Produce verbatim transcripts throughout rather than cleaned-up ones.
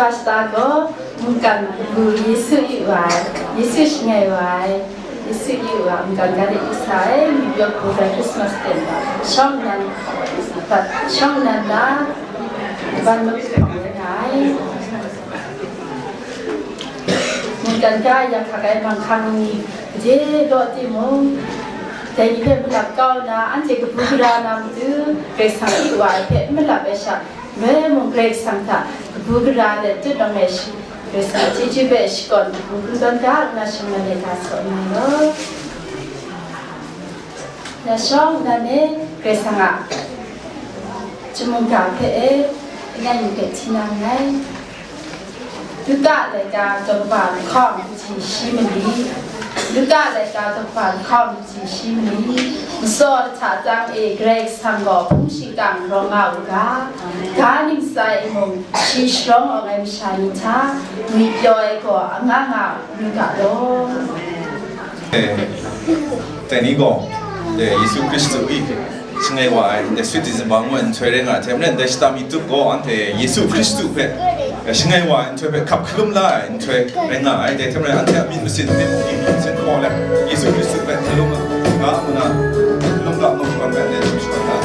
Pastor gaw mungkan bu Yesu yu wa ai, Yesu shangai wa ai, Yesu yu wa mungkan ga de yu sa ai, ngwi pyaw hku ai Christmas ten, shawng nnan, shawng nnan na, ban mahpung nga ai. Mungkan ga yang hkak ai manghkang ni, kaje law timung, dai ni hpe malap kau nna, anhte kabu gara na matu, Karai Kasang yu wa ai hpe n malap ai sha, Ndai mung Karai Kasang hta kabu gara let tut lawm ai shi, Karai Kasang a chyeju hpe shakawn kabu kungdawn ga nna shingman let ga saw nna law. Na shawng nnan e Karai Kasang a chyamung ga hpe e, ngai ni hpe hti na nngai. Luka laika daw kaba lahkawng kaji shi mali, Luka laika daw kaba lahkawng kaji shi mali, matsaw hta tang e Karai Kasang gaw hpung shingkang rawng nga u ga, ga ningsa e mung shi sharawng awng ai masha ni hta ngwi pyaw ai gaw anga nga u ga law. Eh, dai ni gaw, eh, Yesu Hkristu e shangai wa ai, ndai Sweet December ngu ai nhtoi rai nga ai hte maren, dai shata mi tup gaw anhte Yesu Hkristu hpe, eh, shangai wa ai nhtoi hpe hkap hkalum la ai nhtoi rai nga ai. Dai hte maren, anhte a myit masin, myit masin, myit masin hpaw let, Yesu Hkristu hpe hkalum ga ngu na, hkalum ga ngu shakawn ai, anhte hkalum shakawn ga.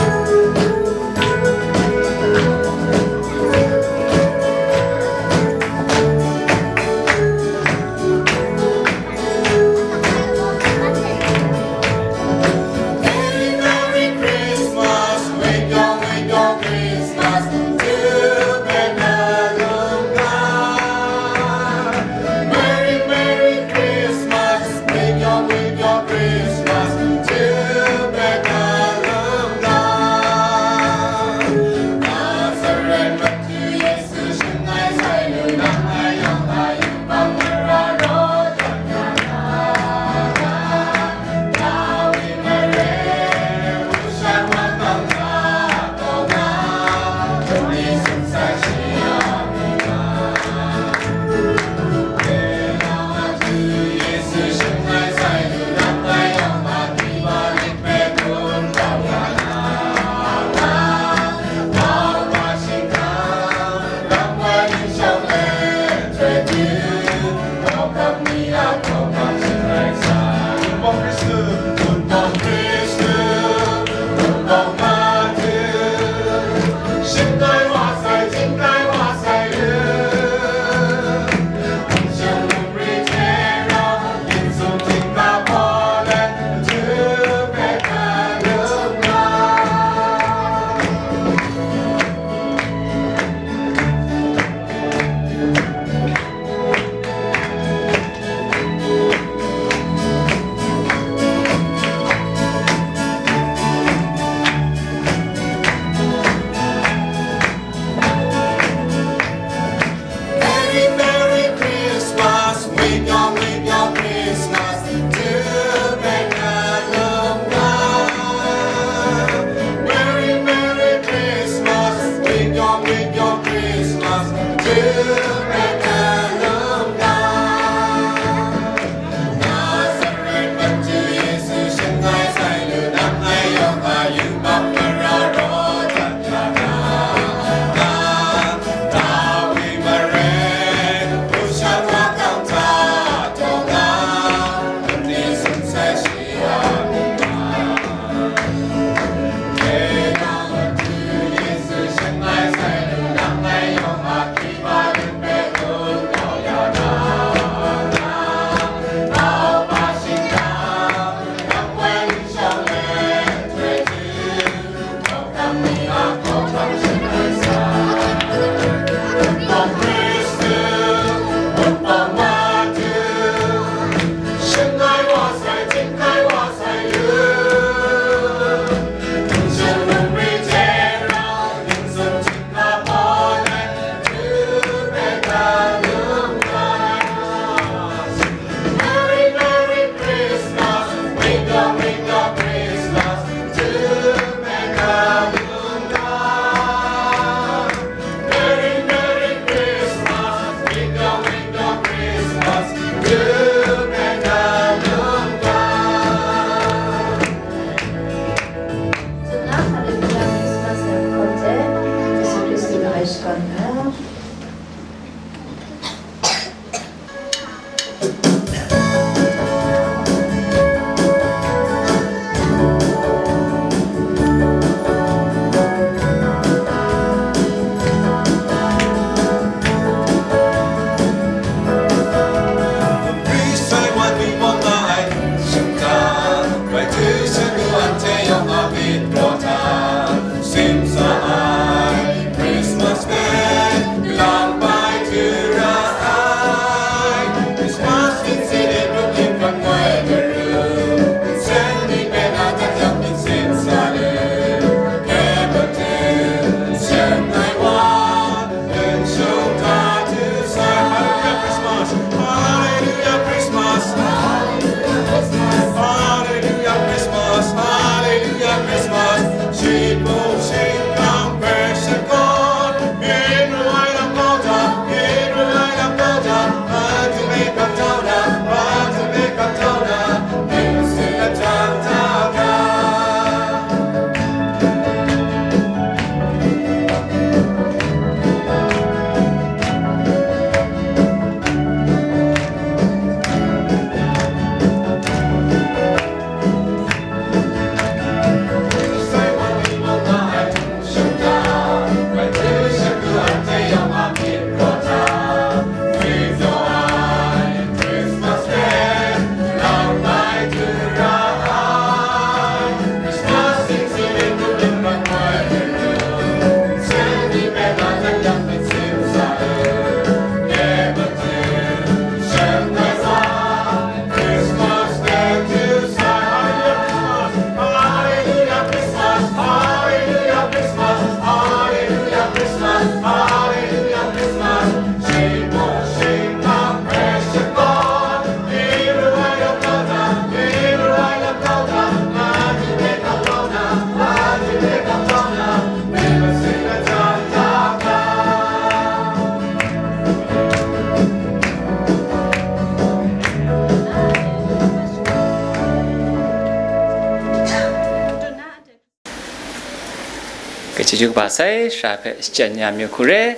Chyeju kaba sai, sara hpe shachyen ya mi hku re.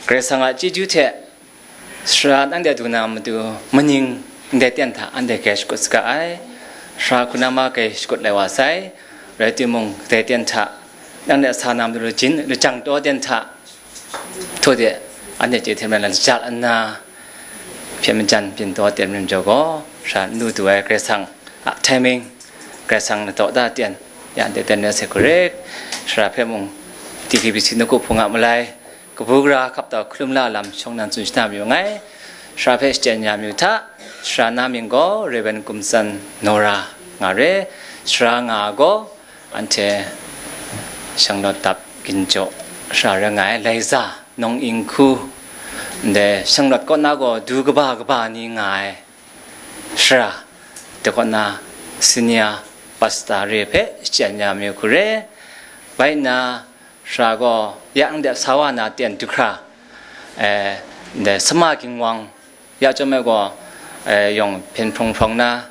Karai Kasang a chyeju hte sara nanhte du na matu, maning ndai ten hta anhte grai shakut saga ai. Sara hku na ma grai shakut lai wa sai. Rai timung, dai ten hta, nanhte sa na matu lajin, lajang taw ten hta, htaw de, anhte chye hte maren lajat nna, hpyen majan byin taw ten maren jaw gaw, sara n lu du ai Karai Kasang a timing, Karai Kasang ladaw da ten, ya ndai ten rai sai hku re. Sara hpe mung, T K B C nawku hpung a malai, kabu gara hkap tau hkalum la lam shawng nnan tsun shana mayu nngai. Sara hpe shachyen ya mayu hta, sara na mying gaw Rev. Kumtsan Nora nga re. Sara nga ai gaw, anhte Shanglawt dap ginjaw sara rai nga ai, Laiza, Nawng Inghku, ndai Shanglawt kaw na gaw du kaba kaba ni nga ai sara, dai kaw na senior pastor re hpe shachyen ya mi hku re. Bai nna, sara gaw ya ndai sa wa na ten du hkra, eh, ndai Sama Ginwang, ya chyawm ai gaw, eh, yawng hpyen hprawng hprawng na,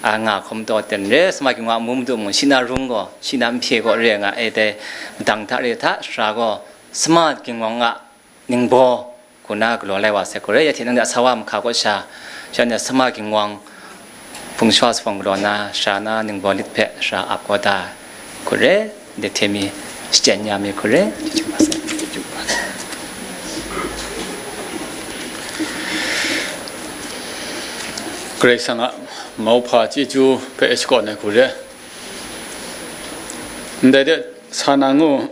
a nga hkawm taw ten re. Sama Ginwang a mu madu mung, shi na rung gaw, shi na nhpye gaw re nga ai, dai madang hta re hta, sara gaw Sama Ginwang a ningbaw hku na galaw lai wa sai hku re. Ya hte nanhte a sa wa mahka kaw sha, shanhte Sama Ginwang hpung shawa sa hpawng galaw na, sara na ningbaw lit hpe sara ap kau da hku re. Ndai hte mi shachyen ya mi hku re. Karai Kasang a mauhpa chyeju hpe shakawn ai hku re. Ndai de, sa na ngu,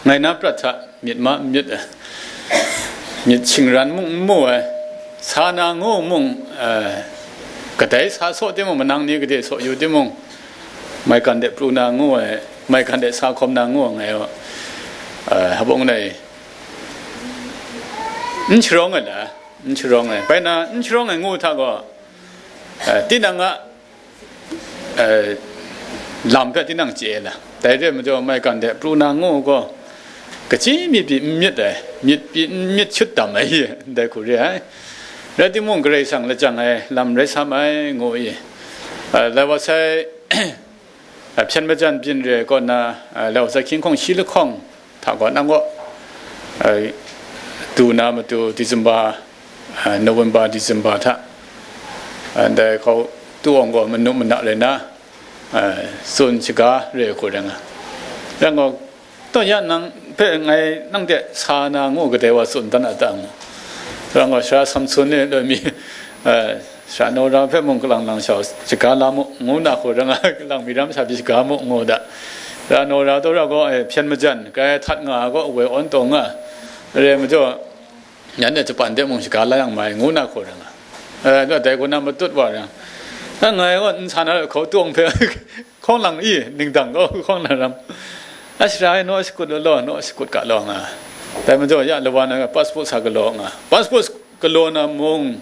ngai na prat hta myit ma n myit ai, myit shingran mung n mu ai, sa na ngu mung, eh, kadai sa saw timung, manang ni gade saw yu timung, maigan de pru na ngu ai, maigan de sa hkawm na ngu ai, ngai, eh, hpung dai n sharawng ai la, n sharawng ai, bai na n sharawng ai ngu hta gaw, eh, tinang a, eh, lam hpe tinang chye ai la. Dai re ai majaw, maigan de pru na ngu gaw, kaji myit pyi n myit ai, myit pyi n myit shut dam ai, ndai hku re ai. Rai timung, Karai Kasang lajang ai lam rai sa mai, ngu i, eh, lai wa sai, eh, hpyen majan byin re ai kaw na, eh, lai wa sai hkying hkawng shi lahkawng hta gaw, nang gaw, eh, du na matu December, eh, November, December hta, eh, ndai hkau tu awng gaw manu mana rai na, eh, tsun shaga re ai hku rai nga. Rai nga, taw ya nang hpe ngai nang de sa na ngu kadai wa tsun dan a ta ngu. Rai nga, sara Samson ni loi mi, eh, sara Nora hpe mung kalang lang shau shaga la mu, ngu na hku rai nga, kalang mi ram sha pyi shaga mu, ngu da. Sara Nora taw ra gaw, eh, hpyen majan, kai htat nga gaw, woi awn taw nga, re majaw, yan e Japan de mung shaga la yang mai, ngu na hku rai nga. Eh, dai hku na matut wa rai nga. Ngai gaw n sa na hkau tu awng hpe, hkawng lang i, ningdang gaw hkawng lang ram. A sara e naw shakut law law, naw shakut ga law nga. Dai majaw ya lawa na passport sa galaw nga. Passport galaw na mung,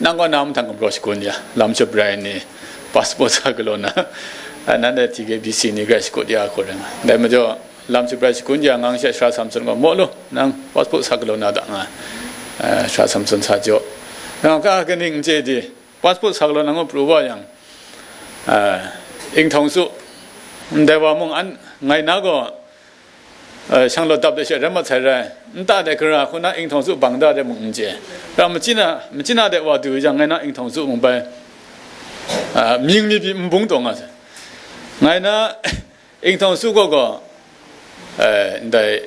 nang kaw na mahtang gumhpraw shakun ya, lam shabrai ni, passport sa galaw na, a, nanhte T K B C ni grai shakut ya hku rai nga. Dai majaw, lam shabrai shakun ya ngang she sara Samson gaw, maw lu, nang passport sa galaw na da nga, a, sara Samson sa jaw. Nang ka kaning n chye di, passport sa galaw na ngu pru wa yang, a, Ingtawng Su, ndai wa mung an, ngai na gaw, eh, Shanglawt dap de she rai mat sai rai, nta de gara hku na Ingtawng Su bang da de mung n chye. Ra machyi na, machyi na de wa du jang, ngai na Ingtawng Su mung bai, ah, mying mi pyi n bung taw nga sai. Ngai na Ingtawng Su gaw gaw, eh, ndai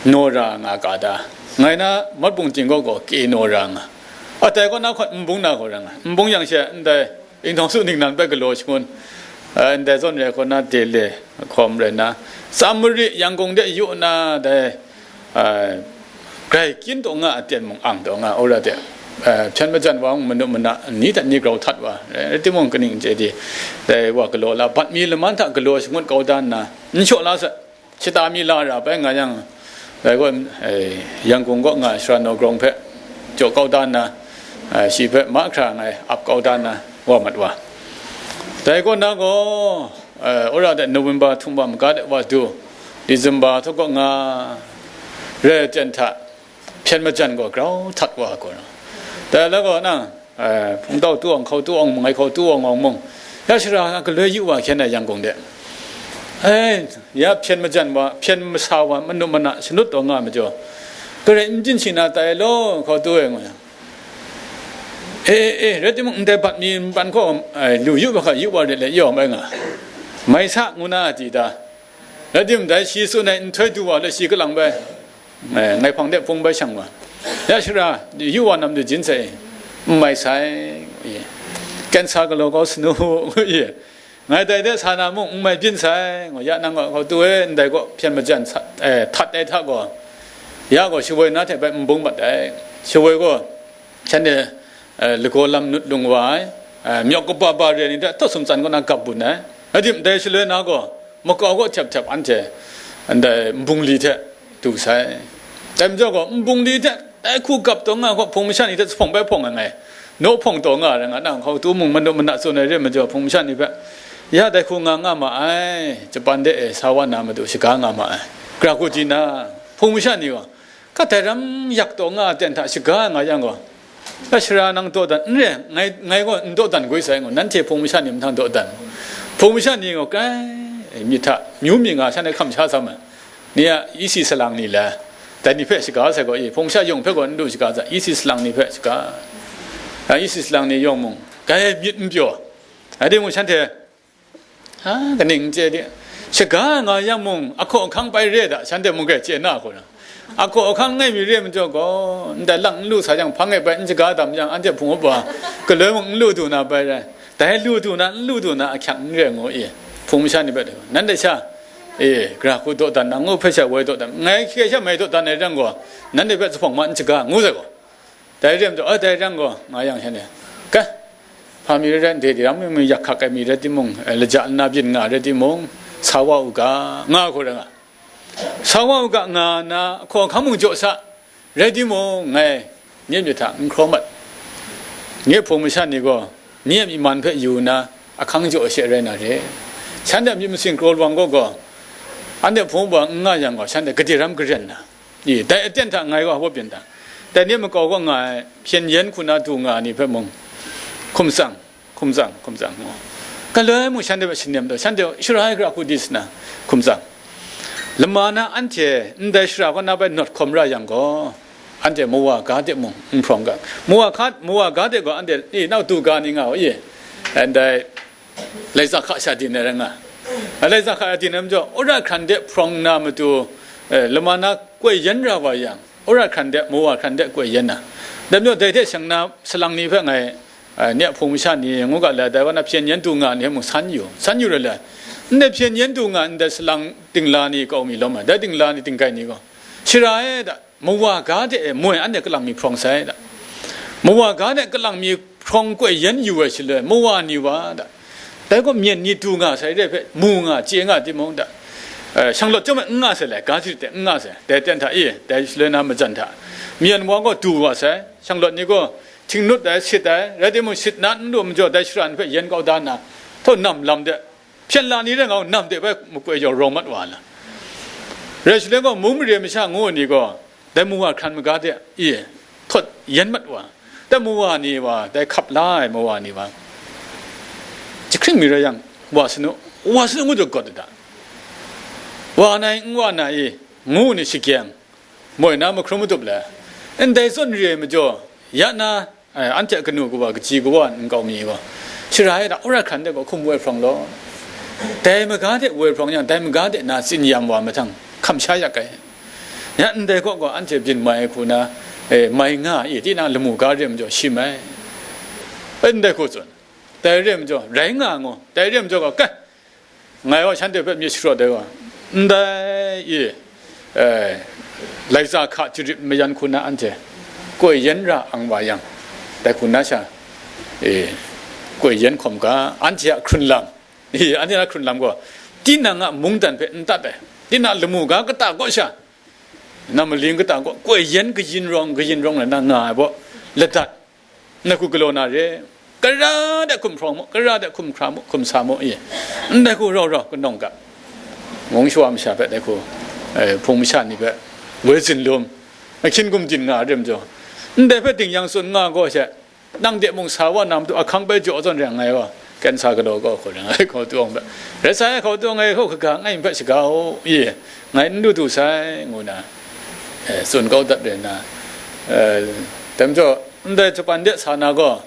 Nora nga ga da. Ngai na Mat Bung Ting gaw gaw ke Nora nga. A dai kaw na hkawt n bung na hku rai nga. N bung yang she ndai Ingtawng Su ningnan bai galaw shangun, eh, ndai zawn re ai hku na Delhi hkawm rai nna, Samari Yangon de yu na dai, eh, grai kyin taw nga, aten mung ang taw nga, ora de, eh, hpyen majan wa mung manu mana, ni hta ni grau htat wa, rai timung, kaning chye di, dai wa galaw la, bat mi laman hta galaw shangut kau da nna, n shaw la sa, shata mi la ra bai nga yang, dai gaw, eh, Yangon kaw nga sara Nawgrawng hpe jaw kau da nna, eh, shi hpe mahkra ngai ap kau da nna wa mat wa. Dai kaw na gaw, eh, ora de November htum wa maga de wa du, December hta kaw nga re ai ten hta, hpyen majan gaw grau htat wa gaw, dai la gaw na, eh, hpungtau tu awng, hkau tu awng mung, ai hkau tu awng awng mung, ya sara galoi yu wa hkyen ai Yangon de. Ai, ya hpyen majan wa, hpyen masa wa, manu mana shanut taw nga majaw, garai n byin shi na tai law, hkau tu ai, ngu yang. E, e, e, rai timung, ndai bat mi npan hkaw, ai, lu yu bahka yu wa ret le, yawm ai nga. Mai sa, ngu na a ti ta? Rai timung, dai shi tsun ai nhtoi du wa le, shi kalang bai. Eh, ngai hpang de hpung bai shang wa, ya shara, yu wa nam du jin sai, n mai sai, ngu ye. Kensa galaw kau sanu, ngu ye. Ngai dai de sa na mung n mai byin sai, ngu ya, nang gaw hkau tu e, ndai gaw hpyen majan sa, eh, htat ai hta gaw, ya gaw shawoi na hte bai n bung mat ai. Shawoi gaw, shanhte, eh, lagaw lam nut lung wa ai, eh, myawk kaba ba re ai ni hte tawt sumtsan kaw na gap bun ai. Rai timung, dai shaloi na gaw, makau kaw htyep htyep anhte ndai nbungli hte du sai. Dai majaw gaw, nbungli hte dai hku gap taw nga gaw, hpung masha ni hte zuphpawng bai hpawng ai ngai, naw hpawng taw nga ai rai nga, nang hkau tu mung manu mana tsun ai re majaw, hpung masha ni hpe, ya dai hku nga nga ma ai, Japan de e sa wa na matu shaga nga ma ai, gara hku di na, hpung masha ni gaw, ka dai ram yak taw nga ai ten hta shaga ai nga yang gaw, a shara nang dawdan n re, ngai, ngai gaw n dawdan goi sai, ngu, nanhte hpung masha ni mahtang dawdan. Hpung masha ni gaw, kai, myit hta, myu myi nga shanhte hkam sha sam ai. Ni a isi salang ni le, dai ni hpe shaga sai gaw, i, hpung masha yawng hpe gaw n du shaga sai, isi salang ni hpe shaga. A, isi salang ni yawng mung, kai myit n pyaw. Rai timung, shanhte, a, kaning n chye di, shaga nga yang mung, ahkaw ahkang bai re da, shanhte mung kai chye na hku na. Ahkaw ahkang langai mi re majaw gaw, ndai lang n lu sa yang, hpang e bai n shaga dam yang, anhte hpung up wa, galoi mung n lu du na bai rai. Dai lu du na, n lu du na ahkyak n re ngu i, hpung masha ni hpe, nanhte sha, e, gara hku dawdan na, ngu hpe sha woi dawdan, ngai hkye sha mai dawdan ai rang gaw, nanhte hpe zuphpawng ma n shaga, ngu sai gaw. Dai re majaw, a, dai rang gaw, nga yang shanhte, ka, hpa mi rai rai, ndai ram mi yak hkak ai mi rai timung, eh, laja nna byin nga rai timung, sa wa u ga, nga hku rai nga. Sa wa u ga nga na, hkaw hkam mung jaw sa, rai timung, ngai, nye myit hta n hkraw mat. Nye hpung masha ni gaw, nye a myi man hpe yu nna, ahkang jaw she rai na re. Shanhte a myit masin kraw lawang gaw gaw, anhte hpung wa n nga yang gaw, shanhte gade ram garen na, i, dai aten hta ngai gaw hpaw byin ta? Dai ni makau gaw nga ai, hpyen yen hku na du nga ai ni hpe mung, hkum tsang, hkum tsang, hkum tsang, ngu. Galoi mung shanhte hpe shanem taw, shanhte shara ai gara hku di sa na, hkum tsang. Lama na anhte ndai shara kaw na bai nawt hkawm ra yang gaw, anhte mawa ga de mung n hprawng ga. Mawa hka, mawa ga de gaw anhte, i, nau du ga ni nga u, i, ndai, laika hka sha din ai rai nga. A, laika hka sha din ai majaw, wora hkran de hprawng na matu, eh, lama na koi yen ra wa yang, wora hkran de, mawa hkran de koi yen na. Dai majaw, dai hte shang na salang ni hpe ngai, eh, nye a hpung masha ni ngu ga le, dai wa na hpyen yen du nga ni hpe mung san yu, san yu rai le. Ndai hpyen yen du nga ndai salang dingla ni kau mi lawm ai, dai dingla ni dinggai ni gaw, shara e da, mawa ga de e moi anhte kalang mi hprawng sai da. Mawa ga de kalang mi hprawng koi yen yu ai shaloi, mawa ni wa da. Dai gaw myen ni du nga sai re hpe, mu nga, chye nga timung da. Eh, shanglawt chyawm ai n nga sai le, ga jarit de n nga sai, dai ten hta e, dai shaloi na majan hta. Myen wa gaw du wa sai, shanglawt ni gaw htingnut ai, sit ai, rai timung, sit na n lu majaw, dai shara ni hpe yen kau da nna, htaw nam lam de, hpyen la ni rai nga u, nam de bai makoi jau rawng mat wa na. Rai shaloi gaw, mung mare masha ngu ai ni gaw, dai mawa hkran maga de, i, htaw yen mat wa. Dai mawa ni wa, dai hkap la ai mawa ni wa, jahkring mi rai yang, wa sanu, wa sanu ngu du gawt da. Wa nai, n wa na i, ngu ni shakyen, moi na mahkrum madup le, ndai zawn re ai majaw, ya na, eh, anhte a kanu kawa, kaji kawa nkau mi gaw, shara e da, wora hkran de gaw hkum woi hprawng law. Dai maga de woi hprawng yang, dai maga de na tsin yam wa mahtang, hkam sha yak ai. Ya ndai kaw gaw anhte byin mai ai hku na, eh, mai nga i, tinang lamu ga re majaw shim ai. Eh, ndai hku tsun. Dai re majaw, rai nga ngu. Dai re majaw gaw, kai, ngai gaw shanhte hpe myit sharawt ai gaw, ndai i, eh, laika hka jarit mayan hku na anhte koi yen ra ang wa yang, dai hku na sha, eh, koi yen hkawm ga, anhte a hkrun lam, i, anhte a hkrun lam gaw, tinang a mungdan hpe n tat ai, tinang a lamu ga kata kaw sha, na maling kata kaw, koi yen kayin rawng, kayin rawng na nga ai baw, ladat, na hku galaw na re, kara de hkum hprawng mu, kara de hkum hkra mu, hkum sa mu, i, ndai hku rau rau kanawng ga, mung shawa masha hpe dai hku, eh, hpung masha ni hpe woi zin lum, ahkyin gumdin nga ai re majaw, ndai hpe ding yang tsun nga gaw she, nang de mung sa wa na matu ahkang bai jaw zawn re ai ngai gaw, Kensa galaw gaw hkaw rai nga ai hkaw tawng hpe, rai sa ai hkaw tawng e hkaw hkaga ngai hpe shaga u, i, ngai n lu du sai, ngu na, eh, tsun kau dat rai nna, eh, dai majaw, ndai Japan de sa na gaw,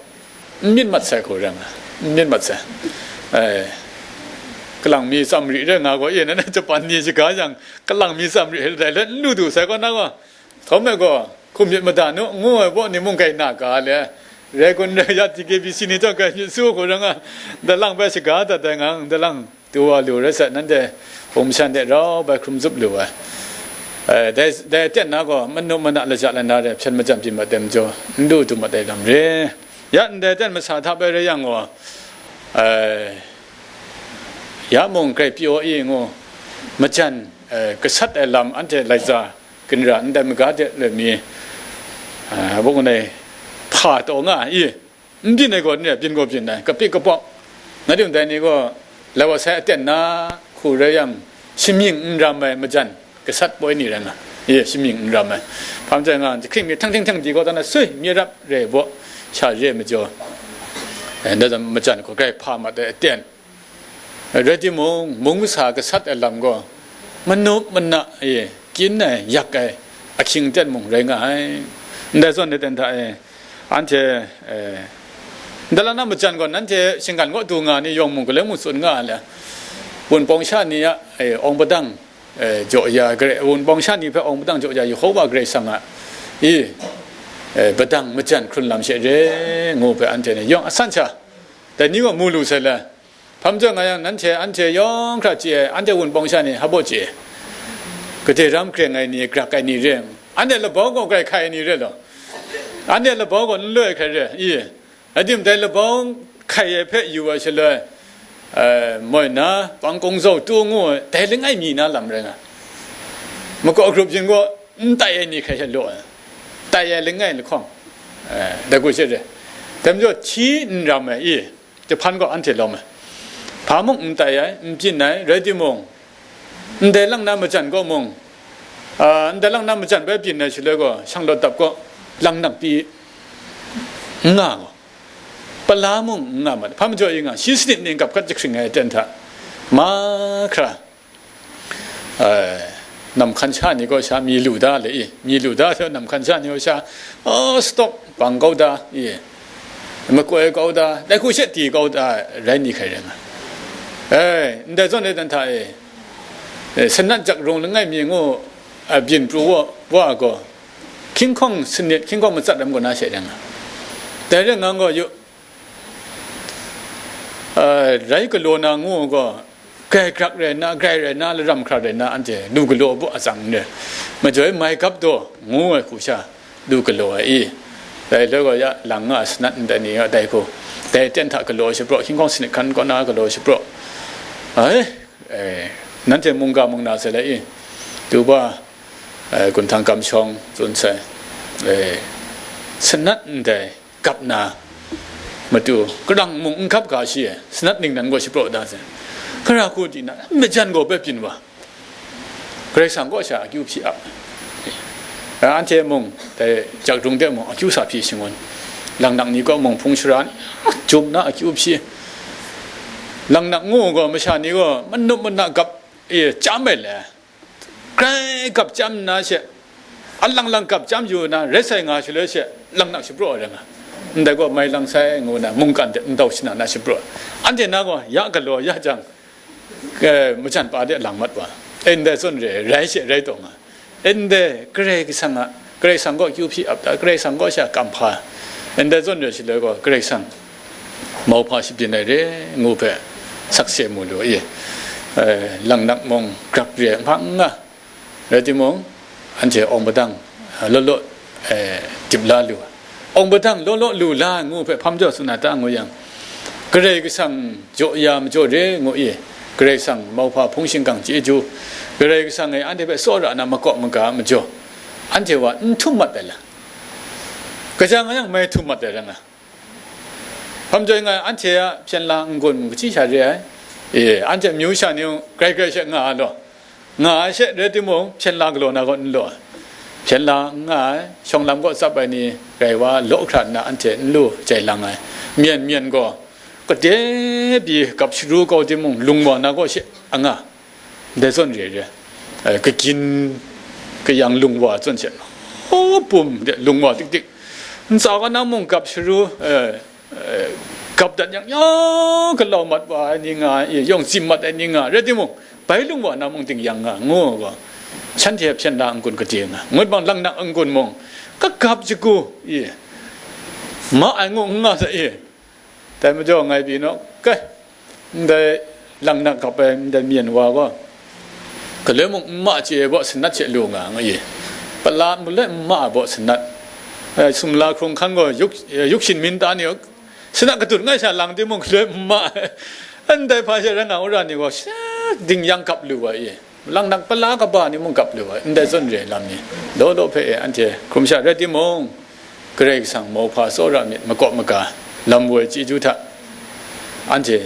n myit mat sai hkaw rai nga, n myit mat sai. Eh, kalang mi tsam ri rai nga gaw, i, nan Japan ni shaga yang, kalang mi tsam ri dai let n lu du sai kaw na gaw, Hkawm e gaw, hkum myit mada nu, ngu ai baw ni mung kai na ga le, rai kun rai ya, T K B C ni chyawm kai myit su hku rai nga, dalang bai shaga dat ai ngang, dalang tu wa lu rai sat, nanhte hpung mashan de rau bai hkrum zup lu ai. Eh, dai, dai aten na gaw, manu mana laja lana re hpyen majan pyi mat ai majaw, n lu du mat ai lam re. Ya ndai aten masa hta bai rai yang gaw, eh, ya mung grai pyaw i ngu, majan, eh, gasat ai lam anhte lai tsa, ginra ndai maga de let mi, a, bung nai hpa taw nga ai i, n byin ai gaw ni byin gaw byin ai, kapik kapawk, nga di ndai ni gaw, lai wa sai aten na hku rai yang, shamying n ram ai majan gasat poi ni rai nga, i, shamying n ram ai. Hpa majaw nga, jahkring mi htang hting htang di gaw, tana sui mi rap re baw, sha re majaw, eh, ndai majan hku grai hpa mat ai aten. Rai timung, mung masa gasat ai lam gaw, manup mana e, kyin ai, yak ai, ahkying ten mung rai nga ai. Ndai zawn ni ten hta e, anhte, eh, ndai lang na majan gaw, nanhte shinggan kaw du nga ni yawng mung, galoi mung tsun nga ai le, wunpawng sha ni a, eh, awng padang, eh, jaw ya, Karai, wunpawng sha ni hpe awng padang jaw ya, Yehova Karai Kasang a, i, eh, padang majan hkrun lam she re, ngu hpe anhte ni yawng asan sha, dai ni gaw mu lu sai le, Hpa majaw nga yang, nanhte, anhte yawng hkra chye ai, anhte wunpawng sha ni hpa baw chye ai? Gade ram kreng ai ni, grak ai ni re, anhte labau gaw grai hkai ai ni re law, anhte labau gaw n loi ai hkrai re i? Rai timung, dai labau hkai ai hpe yu ai shaloi, eh, moi na, bang kung zau tu ngu ai, dai langai mi na lam rai nga, makau grup yin gaw n tai ai ni hkrai sha law ai, tai ai langai lahkawng, eh, dai hku she re. Dai majaw, hti n ram ai i? Jahpan gaw anhte lawm ai. Hpa mung n tai ai, n byin ai, rai timung, ndai lang na majan gaw mung, a, ndai lang na majan bai byin ai shaloi gaw, shanglawt dap gaw, lang nak pyi n nga gaw, pala mung n nga mat, hpa majaw i nga, shi sanit ning gap kat jahkring ai aten hta, mahkra, Ai, nam hkan sha ni gaw sha mi lu da le i, mi lu da hte nam hkan sha ni gaw sha, oh, stop, bang kau da i, makoi kau da, dai hku she ti kau da, rai ni hkrai rai nga. Ai, ndai zawn e dan hta e, e, sanat jak rung langai mi ngu, a, byin pru wa, wa gaw, hkying hkawng sanit, hkying hkawng matsat ram kaw na she rai nga. Dai rai nga gaw, yu, a, rai galaw na ngu gaw, grai grak rai nna, grai rai nna, laram hkra rai nna, anhte lu galaw bu atsang n re, majoi mai gap daw ngu ai hku sha lu galaw ai i, dai loi gaw ya lang nga sanat ndai ni a dai hku, dai ten hta galaw shapraw, hkying hkawng sanit hkan kaw na galaw shapraw, ai, e, nanhte mungga mungna sai lai i, tu ba, e, gunhtang kamshawng tsun sai, e, sanat ndai gap na matu, karang mung n gap ga shi, sanat ningnan gaw shapraw da sai, hkara hku di na, majan gaw bai byin wa, Karai Kasang kaw sha akyu hpyi ap, anhte mung, dai jakdung de mung akyu sa hpyi shangun, langnak ni kaw mung hpung shara ni jum na akyu hpyi, langnak ngu gaw masha ni gaw manup mana gap e chyam ai le, grai gap chyam nna she, alang lang gap chyam yu na, rai sai nga shaloi she, langnak shapraw ai rai nga, ndai gaw mai lang sai ngu na, mungkan de ndau shana na shapraw, anhte na gaw ya galaw ya jang, eh, majan pa de lang mat wa, e ndai zawn re, rai she rai taw nga, e ndai Karai Kasang a, Karai Kasang gaw akyu hpyi ap da, Karai Kasang gaw sha kam hpa, e ndai zawn re shaloi gaw, Karai Kasang mauhpa shabyin ai re ngu hpe sakse mu lu i, eh, langnak mung grak re nhpa n nga, rai timung, anhte awng padang, eh, law law, eh, dip la lu, awng padang law law lu la ngu hpe hpam jaw tsun na ta ngu yang, Karai Kasang jaw ya majaw re ngu i, Karai Kasang mauhpa hpung shingkang chyeju, Karai Kasang e anhte hpe tsawra na makawp maga majaw, anhte wa n htum mat ai la, kaja nga yang mai htum mat ai rai nga. Hpam joi nga ai, anhte a hpyen la n-gun mung kaji sha re ai? E, anhte amyu sha ni mung grai grai she nga ai law, nga ai she rai timung, hpyen la galaw na gaw n law ai. Hpyen la n nga ai, shawng lam kaw tsap ai ni rai wa, law hkra nna anhte n lu jai lang ai. Myen myen gaw, Kade pyi gap sharu kau timung, lung wa na kaw she anga, dai zawn re re, eh, kagyin kayang lung wa zawn she, o, pum de lung wa tik tik, ntsa wa na mung gap sharu, eh, eh, gap dat yang, yawng galau mat wa ai ni nga, eh, yawng tsim mat ai ni nga, rai timung, bai lung wa na mung ting yang nga, ngu gaw, shanhte hpyen la n-gun gade nga, ngut bang, laknak n-gun mung, kagap shagu, eh, ma ai ngu n nga sa, eh, Dai majaw ngai pyi naw, kai, ndai laknak gap ai ndai myen wa gaw, galoi mung n ma chye ai baw sanat she lu nga, nga ye. Pala mulai n ma ai baw sanat. Eh, sumla hkrung hkan gaw yuk, eh, yuk shin min ta ni, sanat katut ngai sha lang timung, galoi n ma ai. Ndai hpa she rai nga, wora ni gaw, sha ding yang gap lu wa ye. Laknak pala kaba ni mung gap lu ai, ndai zawn re ai lam ni, law law hpe e anhte hkrum sha rai timung, Karai Kasang mauhpa tsawra myit, makawp maga, lam woi chyeju hta anhte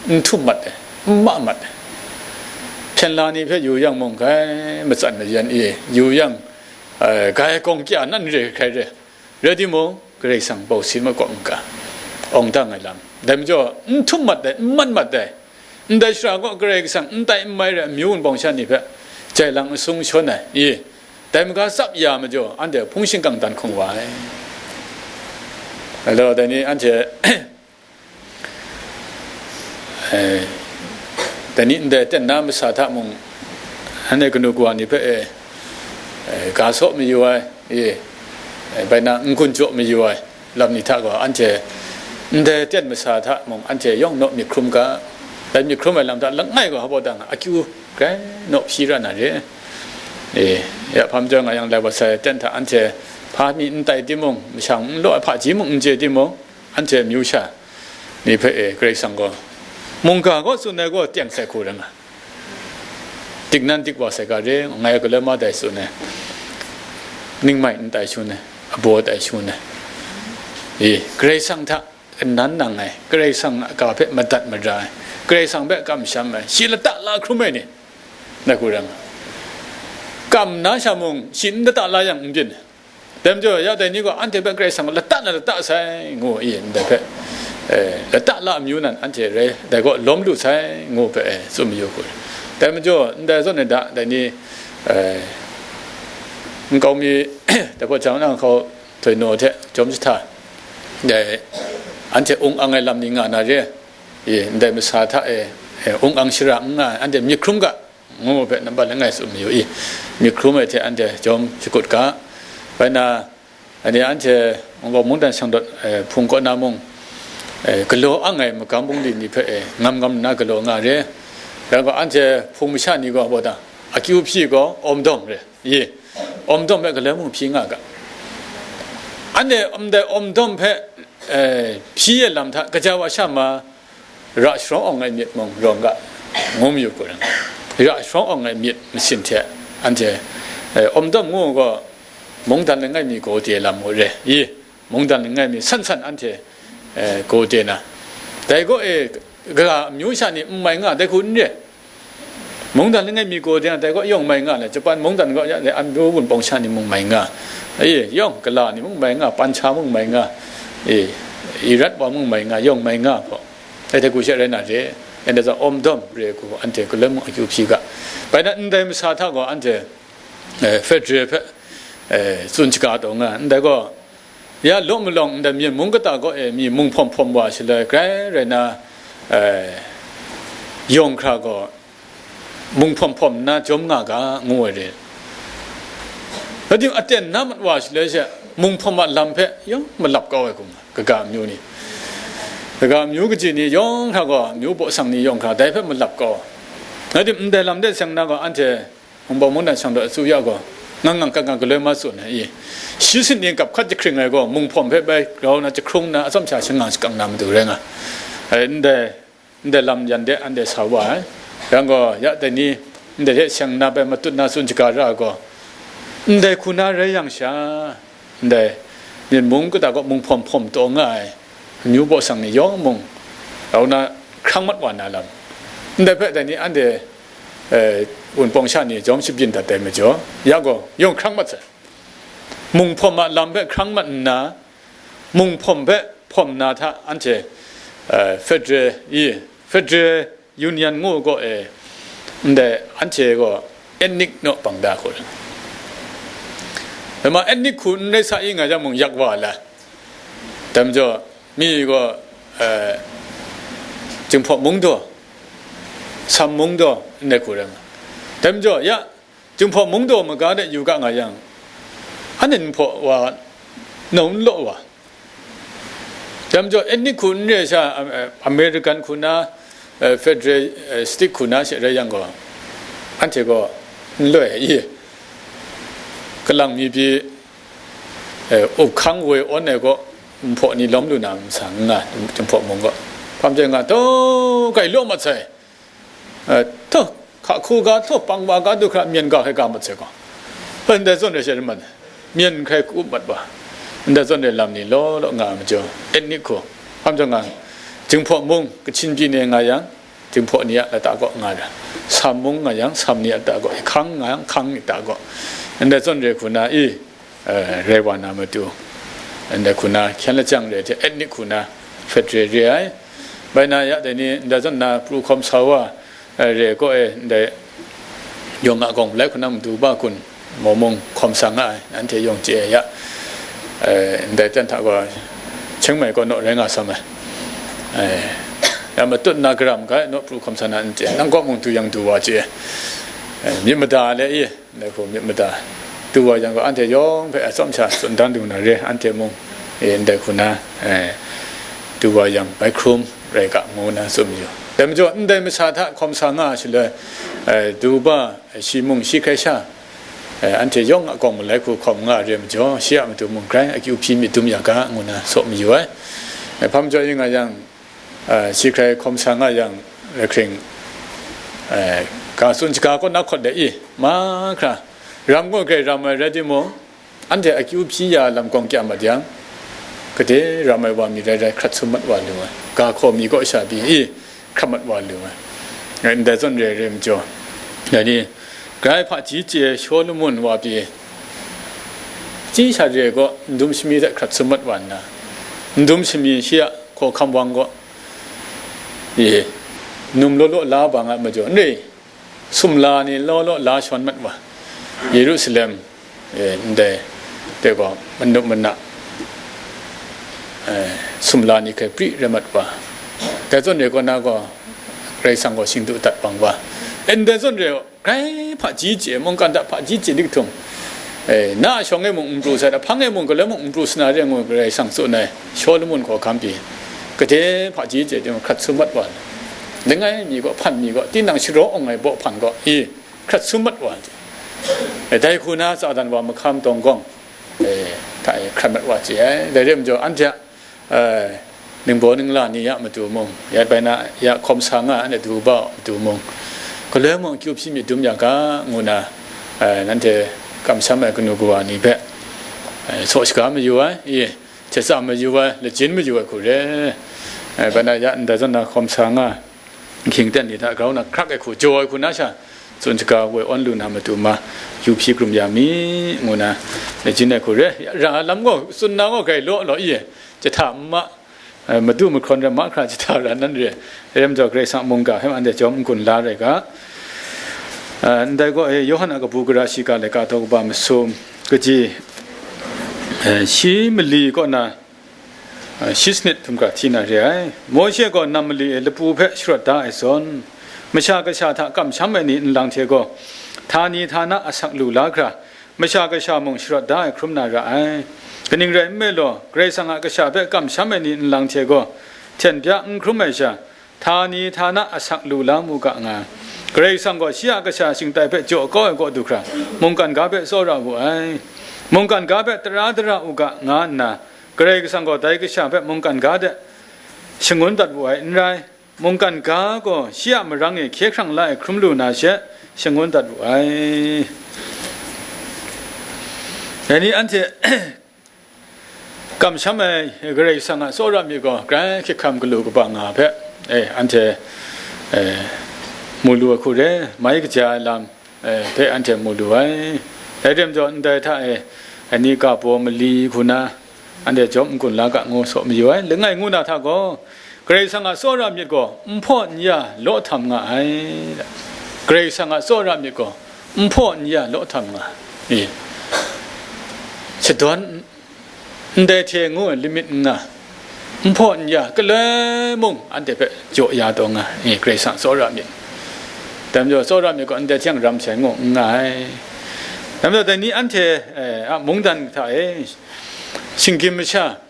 n htum mat ai, n ma mat ai. Hpyen la ni hpe yu yang mung, grai matsan mayan e yu yang, eh, grai gawng kya nan re hkrai re. Rai timung, Karai Kasang bau sin makawp maga, awng dang ai lam, dai majaw, n htum mat ai, n man mat ai, ndai shara kaw Karai Kasang n tai n mai rai, amyu wunpawng sha ni hpe jai lang asung shawn ai, i, dai maga tsap ya majaw, anhte hpung shingkang dan hkung wa ai. Alo, dai ni anhte Eh, dai ni ndai aten na masa hta mung, anhte kanu kawa ni hpe, eh, eh, ga saw mayu ai, eh, eh, bai na n-gun jaw mayu ai lam ni hta gaw, anhte ndai aten masa hta mung, anhte yawng naw myit hkrum ga, dai myit hkrum ai lam hta langai gaw, hpa dang akyu grai naw hpyi ra na re. Eh, ya hpa majaw nga yang, lai wa sai aten hta anhte hpa mi n tai timung, mashang n law ai hpaji mung n chye timung, anhte amyu sha ni hpe e, Karai Kasang gaw, mungga gaw tsun ai gaw teng sai hku rai nga, dik nan dik wa sai ga re, ngai galoi ma dai tsun ai, ningmai n tai shun ai, abaw tai shun ai, e, Karai Kasang hta nnan nang ai, Karai Kasang a ga hpe madat mara ai, Karai Kasang hpe kamsham ai, shi lata la hkrum ai ni, ngai hku rai nga, kam na sha mung, shi n lata la yang n byin ai. Dai majaw, ya dai ni gaw anhte hpe Karai Kasang lata na lata sai, ngu i, ndai hpe, eh, lata la amyu nan anhte rai, dai gaw lawm lu sai, ngu hpe, eh, tsun mayu hku. Dai majaw, ndai zawn e da, dai ni, eh, nkau mi, dai hpaw jang na hkau htoi naw hte jawm jahta, dai anhte ung ang ai lam ni nga na re, i, ndai masa hta e, eh, ung ang shara n nga ai, anhte myit hkrum ga, ngu hpe nambat langai tsun mayu i, myit hkrum ai hte anhte jawm shakut ga. Bai na, anhte, anhte Wunpawng mungdan shang dawt, eh, hpung kaw na mung, eh, galaw ang ai magam bungli ni hpe, eh, ngam ngam nna galaw nga re. Rai gaw, anhte hpung masha ni gaw, hpa dang, akyu hpyi gaw, awm dawm re, i, awm dawm hpe galoi mung hpyi nga ga. Anhte ndai awm dawm hpe, eh, hpyi ai lam hta, kaja wa sha ma, ra sharawng awng ai myit mung rawng ga, ngu mayu hku rai nga, ra sharawng awng ai myit masin hte anhte, eh, awm dawm ngu gaw, mungdan langai mi gaw de lam ngu re i, mungdan langai mi san san anhte, eh, gaw de na, dai gaw e, ga amyu sha ni n mai nga, dai hku n re. Mungdan langai mi gaw de na, dai gaw yawng mai nga le, Japan mungdan gaw ya, amyu wunpawng sha ni mung mai nga, e, yawng gala ni mung mai nga, pancha mung mai nga, e, irat wa mung mai nga, yawng mai nga hpaw. Dai hte hku she rai na re, anhte za awm dawm re hku, anhte galoi mung akyu hpyi ga. Bai na, ndai masa hta gaw anhte, eh, federal hpe, eh, tsun shaga taw nga, ndai gaw, ya law malawng ndai myen mung kata gaw e mi mung hpawm hpawm wa shaloi grai rai na, eh, yawng hkra gaw, mung hpawm hpawm nna jawm nga ga, ngu ai re. Rai timung, aten na mat wa shaloi she, mung hpawm a lam hpe yawng malap kau ai hku nga, kaga amyu ni, kaga amyu kaji ni yawng hkra gaw, amyu baw sang ni yawng hkra, dai hpe malap kau. Rai timung, ndai lam de seng na gaw, anhte Wunpawng mungdan shang dawt atu ya gaw, ngang ngang kang kang galoi ma tsun ai i, shi sin ning kap hkat jahkring ai gaw, mung hpawm hpe bai grau na jahkrung na, atsawm sha shangang shakang na matu rai nga ai. Ndai ndai lam yan de anhte sa wa ai. Yang gaw, ya dai ni, ndai hte seng na bai matut na tsun shaga ra ai gaw, ndai hku na rai yang sha, ndai myen mung kata gaw mung hpawm hpawm taw nga ai, amyu baw sang ni yawng mung, rau na hkrang mat wa na lam, ndai hpe dai ni anhte, eh, wunpawng sha ni jawm shabyin dat ai majaw, ya gaw, yawng hkrang mat sai. Mung hpawm a lam hpe hkrang mat nna, mung hpawm hpe hpawm na hta anhte, eh, federal, i, federal union ngu gaw e, ndai anhte gaw ethnic naw bang da hku rai. Dai ma ethnic hku n rai sa i nga jang mung yak wa la. Dai majaw, mi gaw, eh, Jinghpaw mung daw, Sam mung daw, ndai hku rai nga. Dai majaw, ya, Jinghpaw mung daw maga de yu ga nga yang, anhte Jinghpaw wa nau n law wa. Dai majaw, ethnic hku n re ai sha, eh, American hku na, eh, federal, eh, state hku na she rai yang gaw, anhte gaw n loi ai i? Kalang mi pyi, eh, up hkang woi awn ai gaw, Jinghpaw ni lawm lu na masa n nga, Jinghpaw mung gaw. Hpa majaw nga, tau, kai law mat sai. Eh, tau, hka hku ga, tau, pang wa ga du hkra, myen ga hkrai ga mat sai gaw. Ndai zawn re she rai man, myen hkrai kup mat wa. Ndai zawn re lam ni law law nga ai majaw, ethnic hku, hpa majaw nga, Jinghpaw mung, Kachin pyi ni nga yang, Jinghpaw ni a lata gaw nga ra, Sam mung nga yang, Sam ni a lata gaw, hkang nga yang, hkang ni a lata gaw, ndai zawn re hku na i, eh, rai wa na matu, ndai hku na hkyen lajang re hte ethnic hku na federal re ai. Bai na ya dai ni, ndai zawn na pru hkawm sa wa, eh, re gaw e, ndai yawng a gawng malai hku na matu ba kun, maw mung hkawm sa nga ai, anhte yawng chye ai ya, eh, ndai ten hta gaw, Chiang Mai kaw naw rai nga sam ai. Eh, ya matut na garam ga, naw pru hkawm sa na n chye, nang kaw mung du yang du wa chye, eh, myit mada le i, ndai hku myit mada du wa yang gaw, anhte yawng hpe atsawm sha tsun dan du na re, anhte mung, eh, ndai hku na, eh, du wa yang bai hkrum rai ga, ngu na tsun mayu. Dai majaw, ndai masha hta hkawm sa nga ai shaloi, eh, du ba, eh, shi mung shi hkrai sha, eh, anhte yawng a gawng malai hku hkawm nga ai re majaw, shi a matu mung grai akyu hpyi myit dum ya ga, ngu na tsun mayu ai. Eh, hpa majaw yu nga yang, eh, shi hkrai hkawm sa nga yang, eh, hkring, eh, ga tsun shaga kaw na hkawt de i, mahkra, ram gaw grai ram ai rai timung, anhte akyu hpyi ya lam gawng kya mat yang, gade ram ai wa mi rai rai, hkrat sum mat wa lu ai, ga hkaw mi kaw sha pyi i, hkrat mat wa lu ai. Ndai zawn re ai re majaw, dai ni, grai hpaji chye Shawlumon wa pyi, chyi sha re gaw, ndum shami hte hkrat sum mat wa nna, ndum shami shi a hkawhkam wang gaw, e, num law law la bang ai majaw, n re, sumla ni law law la shawn mat wa, Yerusalem, e, ndai hte gaw manup mana, e, sumla ni hkrai pri rai mat wa, dai zawn re kaw na gaw, Karai Kasang gaw shingdu dat bang wa, e, ndai zawn re grai hpaji chye, mungkan hta hpaji chye di htum, e, na a shawng e mung n pru sai, ahpang e mung, galoi mung n pru sa na re ngu, Karai Kasang tsun ai, Shawlumon hkawhkam pyi, gade hpaji chye timung, hkrat sum mat wa, langai mi gaw, hpan mi gaw, tinang sharaw awng ai baw hpan gaw, i, hkrat sum mat wa, e, dai hku na Satan wa mahkam dawng gawng, e, hta e hkrat mat wa chye ai. Dai re majaw, anhte a, e, ningbaw ningla ni a matu mung, ya bai na ya hkawm sa nga ai, anhte du ba matu mung, galoi mung akyu hpyi myit dum ya ga, ngu na, e, nanhte kamsham ai kanu kawa ni hpe, e, saw shaga mayu ai, i, hte tsa mayu ai, lachyum mayu ai hku re. E, bai na ya ndai zawn na hkawm sa nga, ahkying aten ni hta grau na hkrak ai hku, jaw ai hku na sha, tsun shaga woi awn lu na matu ma, yu hpyi krum ya mi, ngu na, lachyum ai hku re. Ra lam gaw, tsun na gaw grai law law i, jahta ma, e, madu mahkrawn rai mahkra jahta ra nan re, rai majaw, Karai Kasang mungga hpe anhte jawm n-gun la rai ga. E, ndai gaw, e, Yawhan a kabu gara shiga laika daw kaba masum, kaji, e, shi mali kaw na, e, shi sanit htum hkra hti na re ai. Mawshe gaw nam mali e lapu hpe sharawt da ai zawn, Masha Kasha hta kamsham ai ni nlang hte gaw, htani htana asak lu la hkra, Masha Kasha mung sharawt da ai hkrum na ra ai. Kaning rai nme law, Karai Kasang a Kasha hpe kamsham ai ni nlang hte gaw, hten bya n hkrum ai sha, htani htana asak lu la mu ga nga. Karai Kasang gaw shi a Kasha shingtai hpe jaw kau ai kaw du hkra, mungkan ga hpe tsawra wu ai. Mungkan ga hpe tara dara u ga, nga nna, Karai Kasang gaw dai Kasha hpe mungkan ga de shangun dat wu ai n rai. Mungkan ga gaw shi a marang e hkye hkrang la ai hkrum lu na she shangun dat wu ai. Dai ni anhte kamsham ai Karai Kasang a tsawra myit gaw grai hkye hkam galu kaba nga hpe, e, anhte, e, mu lu ai hku re, mai kaja ai lam, e, hpe anhte mu lu ai. Dai re majaw, ndai hta e, ani ga baw mali hku na, anhte jawm n-gun la ga ngu saw mayu ai. Langai ngu na hta gaw, Karai Kasang a tsawra myit gaw n hpaw n ya law htam nga ai. Karai Kasang a tsawra myit gaw n hpaw n ya law htam nga ai. Shadawn ndai hte ngu ai limit n nga, n hpaw n ya, galoi mung anhte hpe jaw ya taw nga ai, Karai Kasang tsawra myit. Dai majaw, tsawra myit gaw ndai hte ram sai ngu n nga ai. Dai majaw, dai ni anhte, eh, a mungdan hta e, shinggyim masha,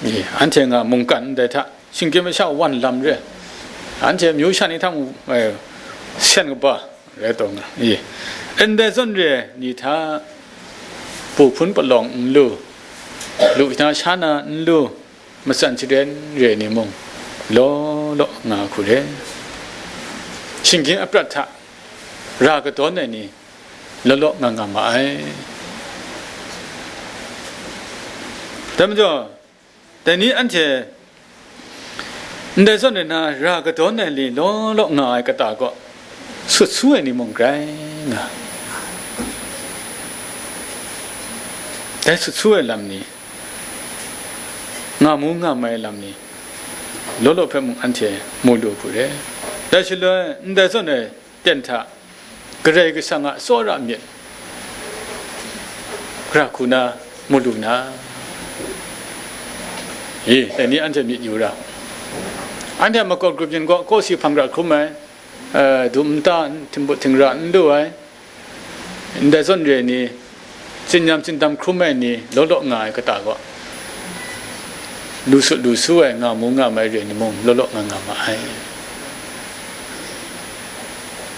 eh, anhte nga mungkan ndai hta, shinggyim masha wan lam re, anhte amyu sha ni hta mung, eh, sen kaba rai taw nga, eh, ndai zawn re ni hta, pu hpun palawng n lu, lu hkina sha na n lu, matsan charen re ni mung, law law nga hku re. Shinggyim aprat hta ra kadawn ai ni, law law nga nga ma ai. Dai majaw, dai ni anhte ndai zawn re na ra kadawn ai ni law law nga ai kata gaw, sut su ai ni mung grai nga. Dai sut su ai lam ni, nga mu nga mai ai lam ni, law law hpe mung anhte mu lu hku re. Dai shaloi, ndai zawn re ten hta, Karai Kasang a tsawra myit, gara hku na mu lu na, i, dai ni anhte myit yu ra. Anhte a makawp grup yin gaw, kawsi hpang ra hkrum ai, eh, dum nta, htingput htingra n lu ai, ndai zawn re ni, tsinyam tsindam hkrum ai ni, law law nga ai kata gaw, lu sut lu su ai, nga mu nga mai re ni mung, law law nga nga ma ai.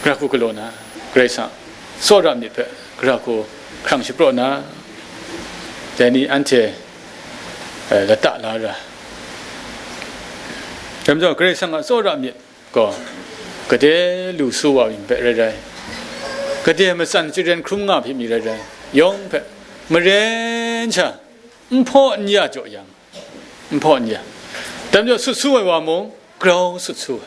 Gara hku galaw na, Karai Kasang tsawra myit hpe gara hku hkrang shapraw na, dai ni anhte, eh, lata la ra. Dai majaw, Karai Kasang a tsawra myit gaw, gade lu su wa mi hpe rai rai, gade matsan charen hkrum nga hpyi mi rai rai, yawng hpe maren sha n hpaw n ya jaw yang, n hpaw n ya, dai majaw sut su ai wa mung, grau sut su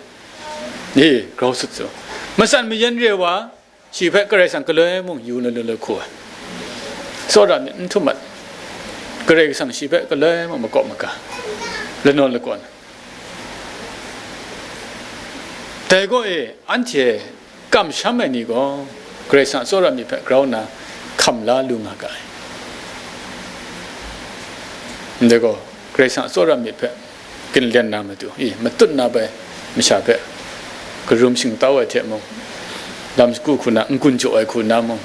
ai, e, grau sut su, matsan mayan re wa, shi hpe Karai Kasang galoi mung yu na lu lu hku ai, tsawra myit n htum mat, Karai Kasang shi hpe galoi mung makawp maga, lanawn lakawn. Dai gaw e, anhte kamsham ai ni gaw, Karai Kasang tsawra myit hpe grau nna hkam la lu nga ga ai. Ndai gaw, Karai Kasang tsawra myit hpe ginlen na matu, i, matut na bai masha hpe karum shingtau ai hte mung, lam shagu hku na, n-gun jaw ai hku na mung,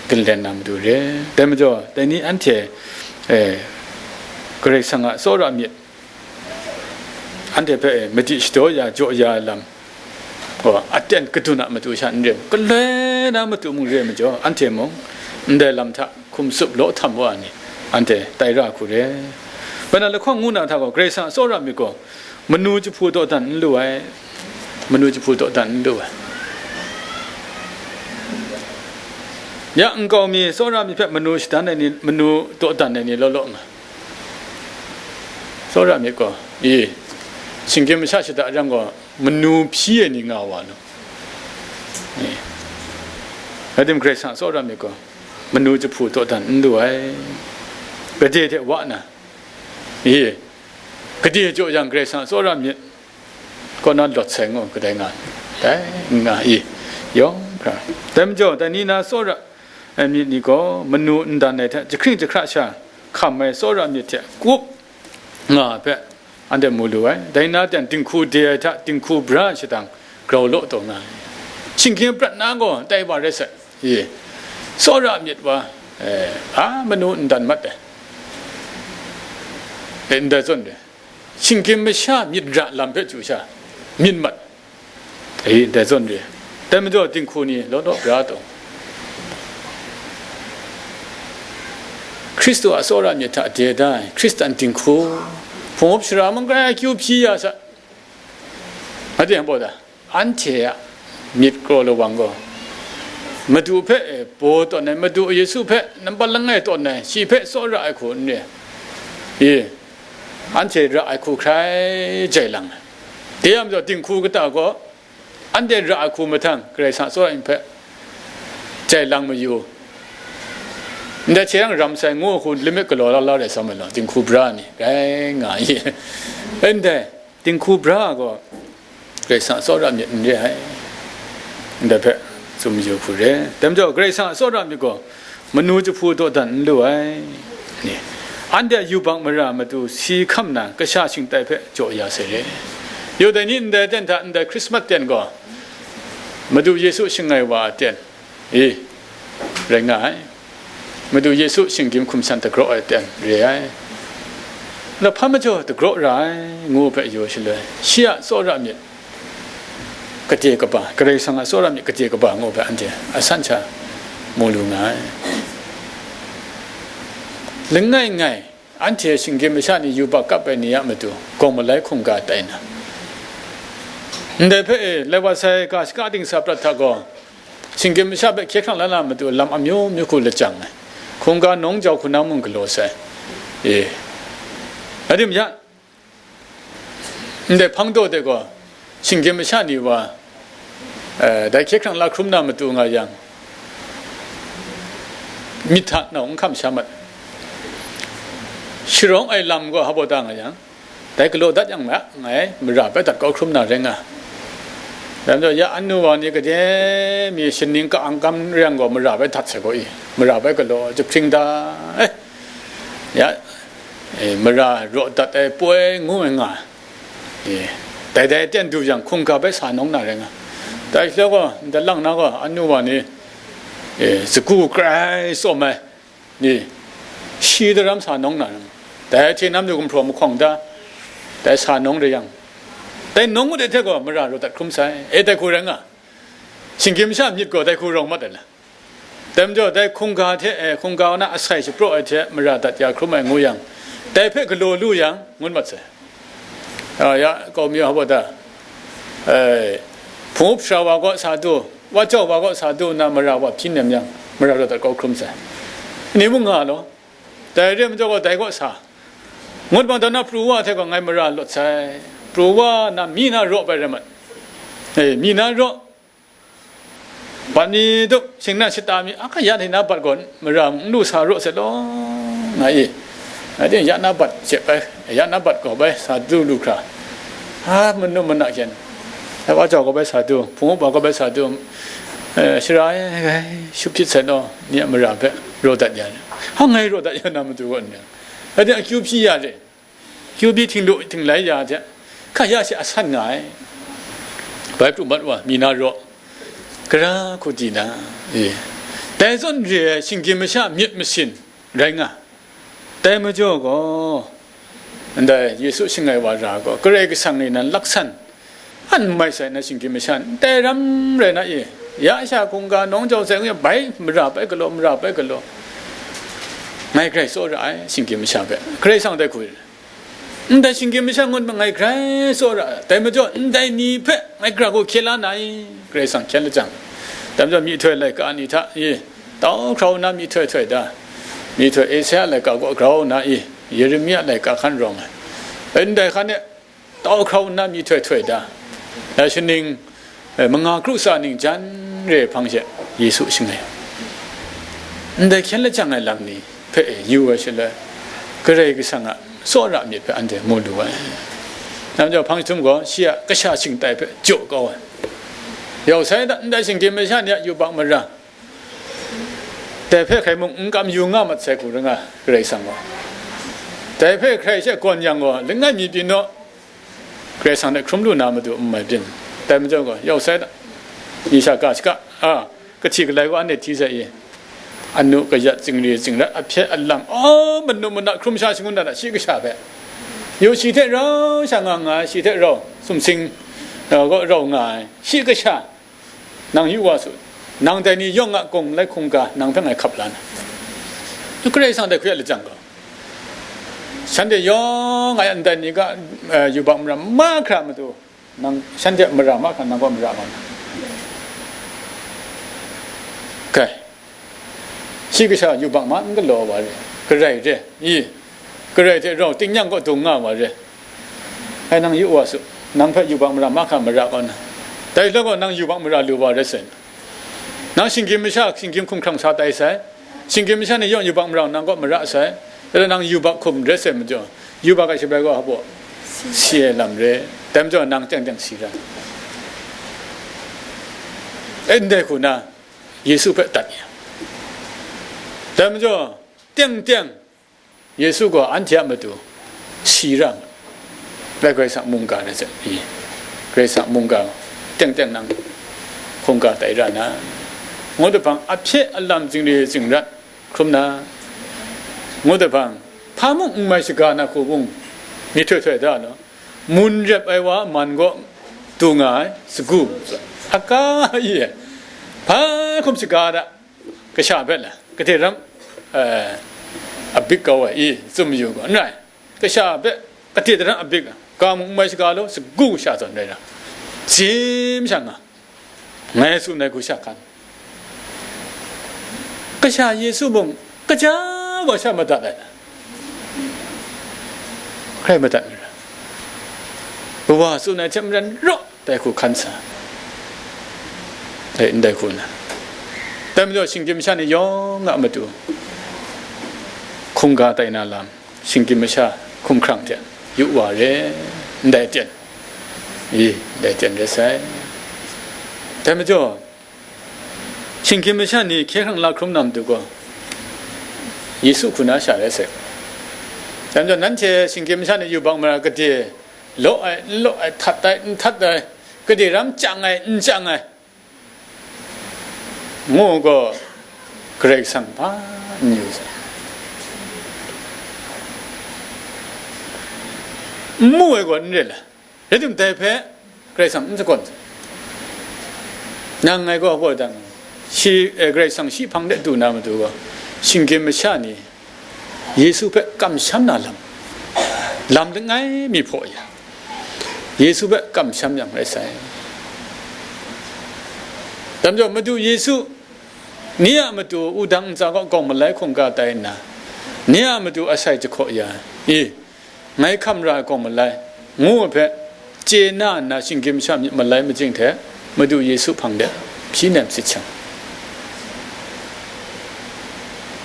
ginlen na matu re. Dai majaw, dai ni anhte, eh, Karai Kasang a tsawra myit, anhte hpe madi shadaw ya, jaw ya ai lam gaw, aten kadun a matu sha n re, galoi na matu mung re majaw, anhte mung ndai lam hta hkum tsup law htam wa ai ni, anhte tai ra hku re. Bai na lahkawng ngu na hta gaw, Karai Kasang a tsawra myit gaw, manu jahpu dawdan n lu ai, manu jahpu dawdan n lu ai. Ya nkau mi tsawra myit hpe manu shadan ai ni, manu dawdan ai ni law law nga. Tsawra myit gaw, i, shinggyim masha shada jang gaw, manu hpyi ai ni nga wa nu. I, rai tim, Karai Kasang tsawra myit gaw, manu jahpu dawdan n lu ai, gade hte wa na, i, gade jaw yang Karai Kasang tsawra myit kaw na lawt sai ngu, kadai nga, dai nga i, yawng hkra. Dai majaw, dai ni na tsawra ai myit ni gaw, manu ndan ai hte jahkring jahkra sha hkam ai tsawra myit hte kup nga ai hpe anhte mu lu ai. Dai na ten dinghku de ai hta dinghku bra ai shadang grau law taw nga ai. Shinggyim prat na gaw tai wa rai sai. I, tsawra myit wa, eh, a manu ndan mat ai. E, ndai zawn re. Shinggyim masha myit ra lam hpe chyu sha, myit mat. E, ndai zawn re. Dai majaw dinghku ni law law bra taw, Hkristu a tsawra myit hta de da ai Hkristan dinghku, hpung up shara mung grai akyu hpyi ya sa. Made yang baw da, anhte a myit kraw lawang gaw, Madu hpe, e, baw tawn ai, Madu Yesu hpe nampat langai tawn ai, shi hpe tsawra ai hku n re. E, anhte ra ai hku hkrai jai lang ai. Dai yang majaw, dinghku kata gaw, anhte ra ai hku mahtang, Karai Kasang tsawra ai hpe jai lang mayu. Ndai hte yang ram sai ngu hku limit galaw la la rai sa ma law, dinghku bra ni, grai nga i. Ndai, Dinghku bra gaw Karai Kasang a tsawra myit n re ai, ndai hpe tsun mayu hku re. Dai majaw, Karai Kasang a tsawra myit gaw manu jahpu dawdan n lu ai. Ni, anhte a yubak mara matu si hkam na kasha shingtai hpe jaw ya sai re. Yawdai ni ndai ten hta ndai Hkrismat ten gaw Madu Yesu shangai wa a ten, e, rai nga ai. Madu Yesu shinggyim hkum san dagraw ai ten re ai. Lahpan majaw dagraw ra ai, ngu hpe yaw shaloi, shi a tsawra myit gade kaba, Karai Kasang a tsawra myit gade kaba ngu hpe anhte asan sha mu lu nga ai. Langai ngai, anhte shinggyim masha ni yubak kap ai ni a matu, gawng malai hkungga tai na, ndai hpe e, lai wa sai ga shaka dingsa prat hta gaw, shinggyim masha hpe hkye hkrang la na matu lam amyu myu hku lajang ai, hkungga nawng jau hku na mung galaw sai. E, rai tim ya, ndai hpang daw de gaw, shinggyim masha ni wa, eh, dai hkye hkrang la hkrum na matu nga yang, myit hta nau n hkam sha mat. Sharawng ai lam gaw hpa baw da nga yang, dai galaw dat yang ma, ngai mara bai dat kau hkrum na rai nga. Dai majaw, ya anu wa ni gade mi shaning ka ang kam rai yang gaw, mara bai dat sai gaw i, mara bai galaw jahpring da, eh, ya, eh, mara raw dat ai poi ngu ai nga, eh, dai dai ten du yang, hkungga bai sa nawng na rai nga. Dai hte gaw, ndai lang na gaw, anu wa ni, eh, sagu grai tsawm ai, ni, shi daram sa nawng na rai nga. Dai hte nam lu gumhpraw mahkawng da, dai sa nawng rai yang, dai nawng ngut ai hte gaw, mara raw dat hkrum sai, e, dai hku rai nga. Shinggyim masha myit gaw dai hku rawng mat ai la. Dai majaw, dai hkungga hte, eh, hkungga na asai shapraw ai hte mara dat ya hkrum ai ngu yang, dai hpe galaw lu yang, ngut mat sai. Ah, ya, kau mi hpa da, eh, hpung up sara wa kaw sa du, wa jau wa kaw sa du nna mara wa hpyi nem yang, mara raw dat kau hkrum sai. Ni mung nga law, dai re majaw gaw dai kaw sa. Ngut bang dan na pru wa hte gaw ngai mara lawt sai. Pru wa na mi na raw bai rai mat. Eh, mi na raw, bat mi dup, shingnan shata mi, a, ka ya ni na bat gaw mara n lu sa raw sai law, nga i. Ngai ting ya na bat jep ai, ya na bat gaw bai sa du lu hkra, a, manu mana hkyen, ai wa jau gaw bai sa du, hpung upa gaw bai sa du, eh, shara e, ai, shup hpyit sai law, ni a mara hpe raw dat ya, hpa ngai raw dat ya na matu gaw n yang, ngai ting akyu hpyi ya re. Kyu bi htinglu htinglai ya hte, hka ya she asan nga ai. Bai pru mat wa, mi na raw, gara hku di na, e, dai zawn re ai shinggyim masha myit masin rai nga. Dai majaw gaw, ndai Yesu shangai wa ra gaw, Karai Kasang ni nan laksan, an mai sai na shinggyim masha ndai ram rai na e, ya sha hkungga nawng jau sai ngu yang, bai mara bai galaw, mara bai galaw, ngai grai tsawra ai shinggyim masha hpe, Karai Kasang dai hku, ndai shinggyim masha ngut ma ngai grai tsawra ai, dai majaw ndai ni hpe ngai gara gaw hkye la na i, Karai Kasang hkyen lajang. Dai majaw myihtoi laika ni hta i, tau hkrau nna myihtoi htoi da, myihtoi Esaia laika gaw grau nna i, Yeremia laika hkan rawng ai, ndai hkan e, tau hkrau nna myihtoi htoi da, dai shaning, eh, manga kru tsa ning jan re ai hpang she Yesu shangai. Ndai hkyen lajang ai lam ni hpe yu ai shaloi, Karai Kasang a tsawra myit hpe anhte mu lu ai. Dai majaw hpang jahtum gaw shi a kasha shingtai hpe jaw kau ai. Yau sai da, ndai shinggyim masha ni a yubak mara, dai hpe hkrai mung n kam yu nga mat sai hku rai nga, Karai Kasang gaw. Dai hpe hkrai she gawn yang gaw, langai mi pyi naw, Karai Kasang hte hkrum lu na matu n mai byin. Dai majaw gaw, yau sai da, ni sha ga shaka, a, kahti galai gaw anhte hti sai i, anu kayat, zingri zingrat, ahpye alam, a, manu mana hkrum sha shangun dat a shi kasha hpe, yu shi hte rau sha nga nga ai, shi hte rau sumsing, a, gaw rau nga ai, shi kasha, nang yu wa su, nang dai ni yawng a gawng lai hkungga nang hpe ngai hkap la na. Karai Kasang dai hku ya lajang gaw, shanhte yawng a ndai ni ga, eh, yubak mara mahkra matu, nang shanhte mara mahkra nang gaw mara nga na. Kai, shi kasha yubak ma n galaw wa re, Karai re, i, Karai hte rau tingnyang kaw dung nga wa re. Ai, nang yu wa su, nang hpe yubak mara mahkra mara kau na, dai hta gaw nang yubak mara lu wa rai sai. Nang shinggyim masha, shinggyim hkum hkrang sa tai sai, shinggyim masha ni yawng yubak mara nang kaw mara sai, dai nang yubak hkum rai sai majaw, yubak a shabai gaw hpa baw, si ai lam re, dai majaw nang teng teng si ra. E, ndai hku na, Yesu hpe dat ya. Dai majaw, teng teng, Yesu gaw anhte a matu si ra ma, rai Karai Kasang mungga rai sai, i, Karai Kasang mungga teng teng nang hkungga tai ra na, ngut ai hpang, ahpye alam zingri zingrat hkrum na, ngut ai hpang, hpa mung n mai shaga na hku bung, myihtoi htoi da law, mun rep ai wa a man gaw du nga ai sagu, aga i, hpa hkum shaga da, kasha hpe la, kade ram, eh, abik kau ai i, tsun mayu gaw, n rai, kasha hpe kade daram abik, ga mung n mai shaga law, sagu sha zawn rai na, zim sha nga, ngai tsun ai hku sha hkan, kasha Yesu mung kaja wa sha madat ai, hkrai madat mara, kawa tsun ai hte maren raw, dai hku hkan sa, dai ndai hku na, dai majaw shinggyim masha ni yawng a matu hkungga tai na lam, shinggyim masha hkumhkrang hte yu wa re, ndai aten, i, ndai aten rai sai. Dai majaw, shinggyim masha ni hkye hkrang la hkrum na matu gaw, Yesu hku na sha rai sai. Dai majaw, nanhte shinggyim masha ni yubak mara, gade law ai, n law ai, htat ai, n htat ai, gade ram chyang ai, n chyang ai, ngu gaw, Karai Kasang hpa n yu sai. N mu ai gaw n re ai, rai timung, dai hpe Karai Kasang n shakawn sai. Nang ngai gaw, hpa dang, shi, eh, Karai Kasang shi hpang de du na matu gaw, shinggyim masha ni Yesu hpe kamsham na lam, lam langai mi hpaw ya, Yesu hpe kamsham yang rai sai. Dai majaw, Madu Yesu, ni a matu wudang ntsa kaw gawng malai hkungga tai nna, ni a matu asai jahkaw ya i, ngai hkam ra ai gawng malai, ngu ai hpe chye na nna, shinggyim masha myit malai majing hte Madu Yesu hpang de hpyi nem sit shang,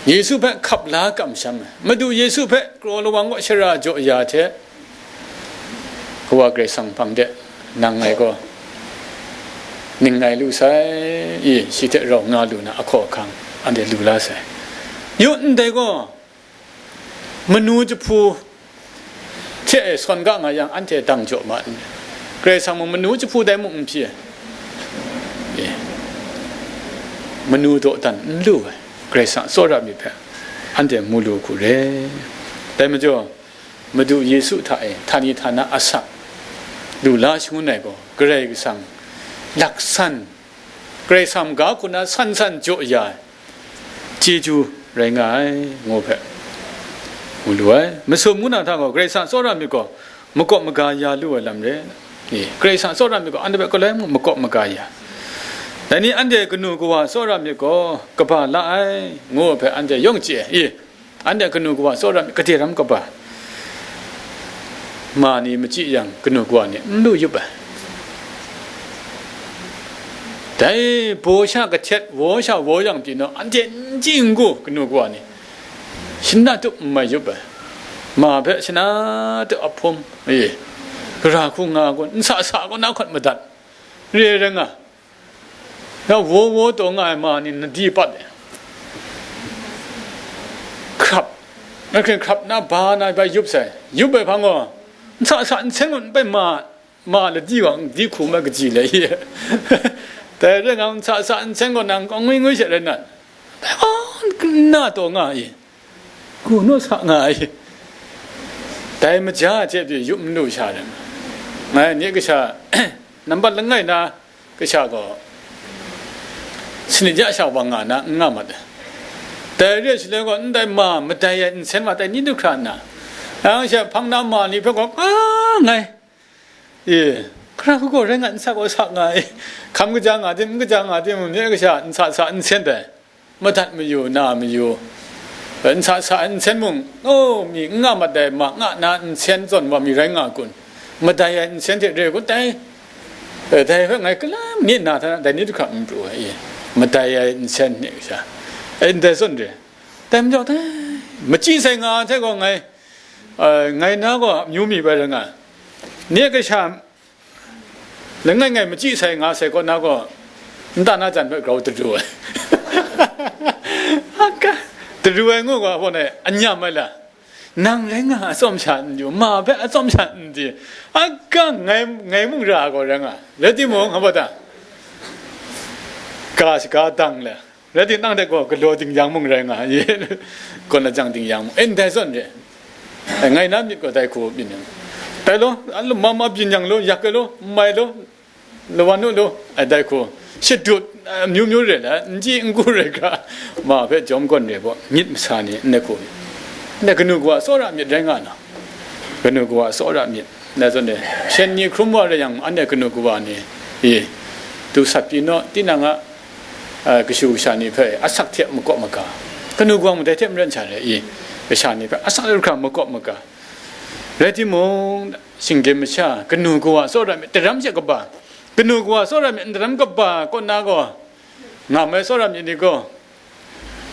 Yesu hpe hkap la kamsham ai, Madu Yesu hpe kraw lawang kaw shara jaw ya hte, Kawa Karai Kasang hpang de nang ngai gaw ning ngai lu sai i, shi hte rau nga lu na ahkaw ahkang anhte lu la sai. Yu ndai gaw, manu jahpu hte e sawn ga nga yang, anhte dang jaw ma n, Karai Kasang mung manu jahpu dai mung n hpyi ai. E, manu dawdan n lu ai, Karai Kasang a tsawra myit hpe anhte mu lu hku re. Dai majaw, Madu Yesu hta e htani htana asak lu la shangun ai gaw, Karai Kasang laksan, Karai Kasang ga hku na san san jaw ya ai chyeju rai nga ai, ngu hpe mu lu ai. Masum ngu na hta gaw, Karai Kasang tsawra myit gaw makawp maga ya lu ai lam re. Ni, Karai Kasang tsawra myit gaw, anhte hpe galoi mung makawp maga ya. Dai ni anhte kanu kawa tsawra myit gaw kaba la ai, ngu hpe anhte yawng chye ai. I, anhte kanu kawa tsawra myit, gade ram kaba, ma ni machyi yang, kanu kawa ni n lu yup ai. Dai baw sha kahtet, waw sha waw yang pyi naw, anhte n chyi n gu, kanu kawa ni shana tup n mai yup ai. Ma hpe shana tup a hpum, e, gara hku nga gun, n sa sa gaw na hkawt madat, re ai rai nga. Ya, wo wo taw nga ai ma ni nadi pat ai. Hkrap, na hkring hkrap na ba na bai yup sai. Yup ai hpang gaw, n sa sa n seng gaw, n bai ma, ma ladi gaw, di hku mai kaji le i. Dai rai nga, n sa sa n seng gaw, nang kawng ngwi ngwi she rai na, dai gaw, n na taw nga i. Hku naw sa nga ai. Dai maja hte pyi yup n lu sha rai. Ngai ni kasha, nambat langai na kasha gaw, sanit ya sha wa nga na, n nga mat ai. Dai re ai shaloi gaw, ndai ma madai ai nsen wa tai ni du hkra nna, yang she hpang na ma ni hpe gaw, ka ngai, e, hkra hku gaw rai nga, n sa gaw sa nga ai. Hkam kaja nga tim, n kaja nga tim, ni kasha n sa sa n sen dai. Madat mayu, na mayu, n sa sa ai nsen mung, o, mi n nga mat ai ma nga na nsen zawn wa mi rai nga kun? Madai ai nsen hte re kun dai. E, dai hpe ngai kalam ni na hta na, dai ni du hkra n pru ai, e, madai ai nsen ni sha, e, ndai zawn re. Dai majaw dai, machyi sai nga ai hte gaw ngai, e, ngai na gaw amyu mi bai rai nga ai. Nye kasha langai ngai machyi sai nga sai kaw na gaw, nta na jan hpe grau daru ai. Aka, daru ai ngu gaw, hpaw nai anyam ai la, nang rai nga, atsawm sha n yu, ma hpe atsawm sha n di, aka ngai, ngai mung ra gaw rai nga, rai timung, hpa ta, ga shaga dang le, rai ting, nang de gaw galaw ding yang mung rai nga, ye, kaw na jang ding yang mung, e, ndai zawn re, e, ngai na myit gaw dai hku byin yang, tai law, a lu ma ma byin yang law, yak ai law, n mai law, lawan nu lu, ai dai hku, shadut, a, amyu myu re la, n chyi n gu re hkra, ma hpe jawm gawn re baw, myit masa ni n ai hku, n ai kanu kawa tsawra myit rai nga na, kanu kawa tsawra myit, na zawn e, shen ni hkrum wa rai yang, anhte kanu kawa ni, i, du sat pyi naw, tinang a, a, kashu kasha ni hpe asak hte makawp maga, kanu kawa mung dai hte maren sha re, i, kasha ni hpe asak hkra makawp maga, rai timung, shinggyim masha, kanu kawa tsawra myit, daram she kaba, kanu kawa tsawra myit, daram kaba kaw na gaw, ngam ai tsawra myit ni gaw,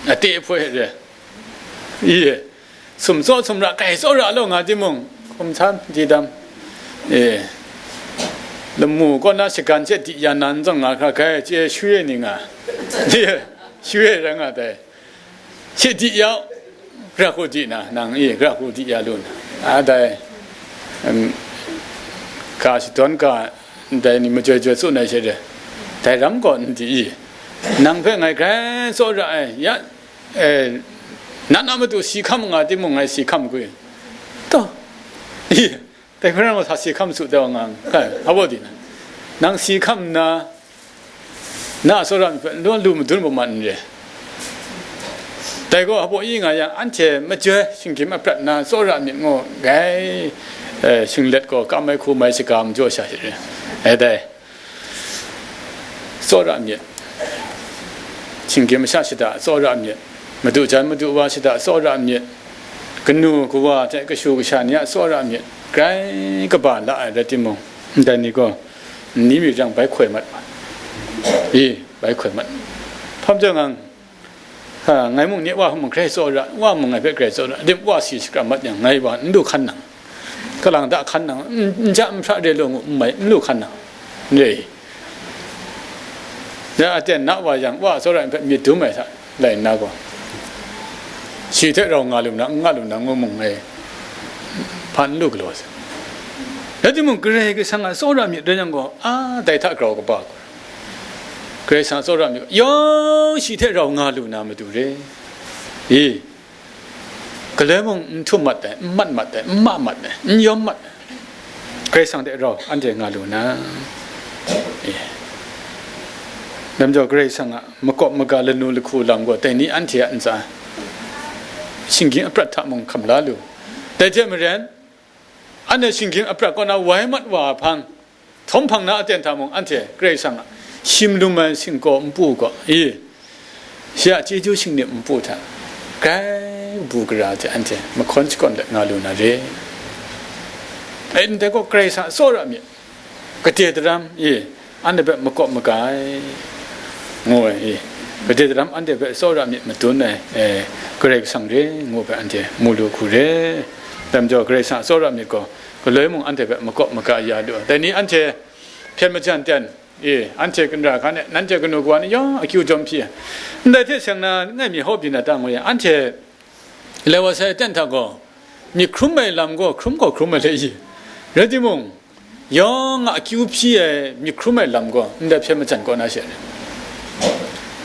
ate hpoi re, i, sumtsaw sumra kai tsawra law nga timung, hkum san di dam, e, lamu kaw na shagan she di ya nan zang nga hkra kai, chye shwe ni nga, e, shwe rai nga dai. Shi di ya, gra hku di na, nang e, gra hku di ya lu na. A dai, em, ga shadawn ga, ndai ni majoi joi tsun ai she re, dai ram gaw n di i, nang hpe ngai grai tsawra ai, ya, e, na na matu si hkam nga timung, ngai si hkam gwi, taw, i, dai hpe rai nga, sa si hkam su dai wa nga, kai, hpa baw di na, nang si hkam nna, na a tsawra myit hpe n lu madun pawman n re. Dai gaw, hpa baw i nga yang, anhte majoi shinggyim aprat na tsawra myit ngu, ngai, e, shinglet gaw kam ai hku mai shaga majaw sha she re. E dai, tsawra myit, shinggyim masha shada tsawra myit, madu jan madu wa shada tsawra myit, kanu kawa hte kashu kasha ni a tsawra myit, grai kaba la ai rai timung, ndai ni gaw, nni mi rang bai hkoi mat wa, i, bai hkoi mat. Hpa majaw ngang, ha, ngai mung nye wa hpe mung grai tsawra, wa mung ngai hpe grai tsawra, dim wa si shakram mat yang, ngai wa n lu hkan nang, kalang da hkan nang, n, n ja n hpra re lu ngu n mai, n lu hkan nang, n re i. Ya aten na wa yang, wa tsawra hpe myit dum ai hta, lai nna gaw, shi hte rau nga lu na, n nga lu na, ngu mung ngai hpa n lu galaw sai. Rai timung, Karai Kasang a tsawra myit rai yang gaw, a, dai hta grau kaba gaw, Karai Kasang a tsawra myit gaw, yawng shi hte rau nga lu na matu re, i, galoi mung n htum mat ai, n mat mat ai, n ma mat ai, n yawm mat ai. Karai Kasang hte rau anhte nga lu na, e, lam jaw, Karai Kasang a makawp maga lanu lahku lam gaw, dai ni anhte a ntsa shinggyim aprat hta mung hkam la lu. Dai hte maren, anhte shinggyim aprat kaw na wai mat wa hpang, htawm hpang na aten hta mung, anhte Karai Kasang a shim lum ai singkaw npu gaw, i, shi a chyeju shingnim npu hta, grai kabu gara hte anhte mahkawn shakawn let nga lu na re. E, ndai gaw Karai Kasang a tsawra myit, gade daram, i, anhte hpe makawp maga ai, ngu ai, i, gade daram anhte hpe tsawra myit madun ai, e, Karai Kasang re, ngu hpe anhte mu lu hku re. Dai majaw, Karai Kasang a tsawra myit gaw, galoi mung anhte hpe makawp maga ya lu ai. Dai ni anhte hpyen majan ten, e, anhte kanra hkan e, nanhte kanu kawa ni yawng akyu jawm hpyi ai. Ndai hte seng na, ngai mi hkaw byin na ta ngu yang, anhte lai wa sai ten hta gaw, myit hkrum ai lam gaw hkrum gaw hkrum ai hte i, rai timung, yawng a akyu hpyi ai myit hkrum ai lam gaw ndai hpyen majan kaw na she re.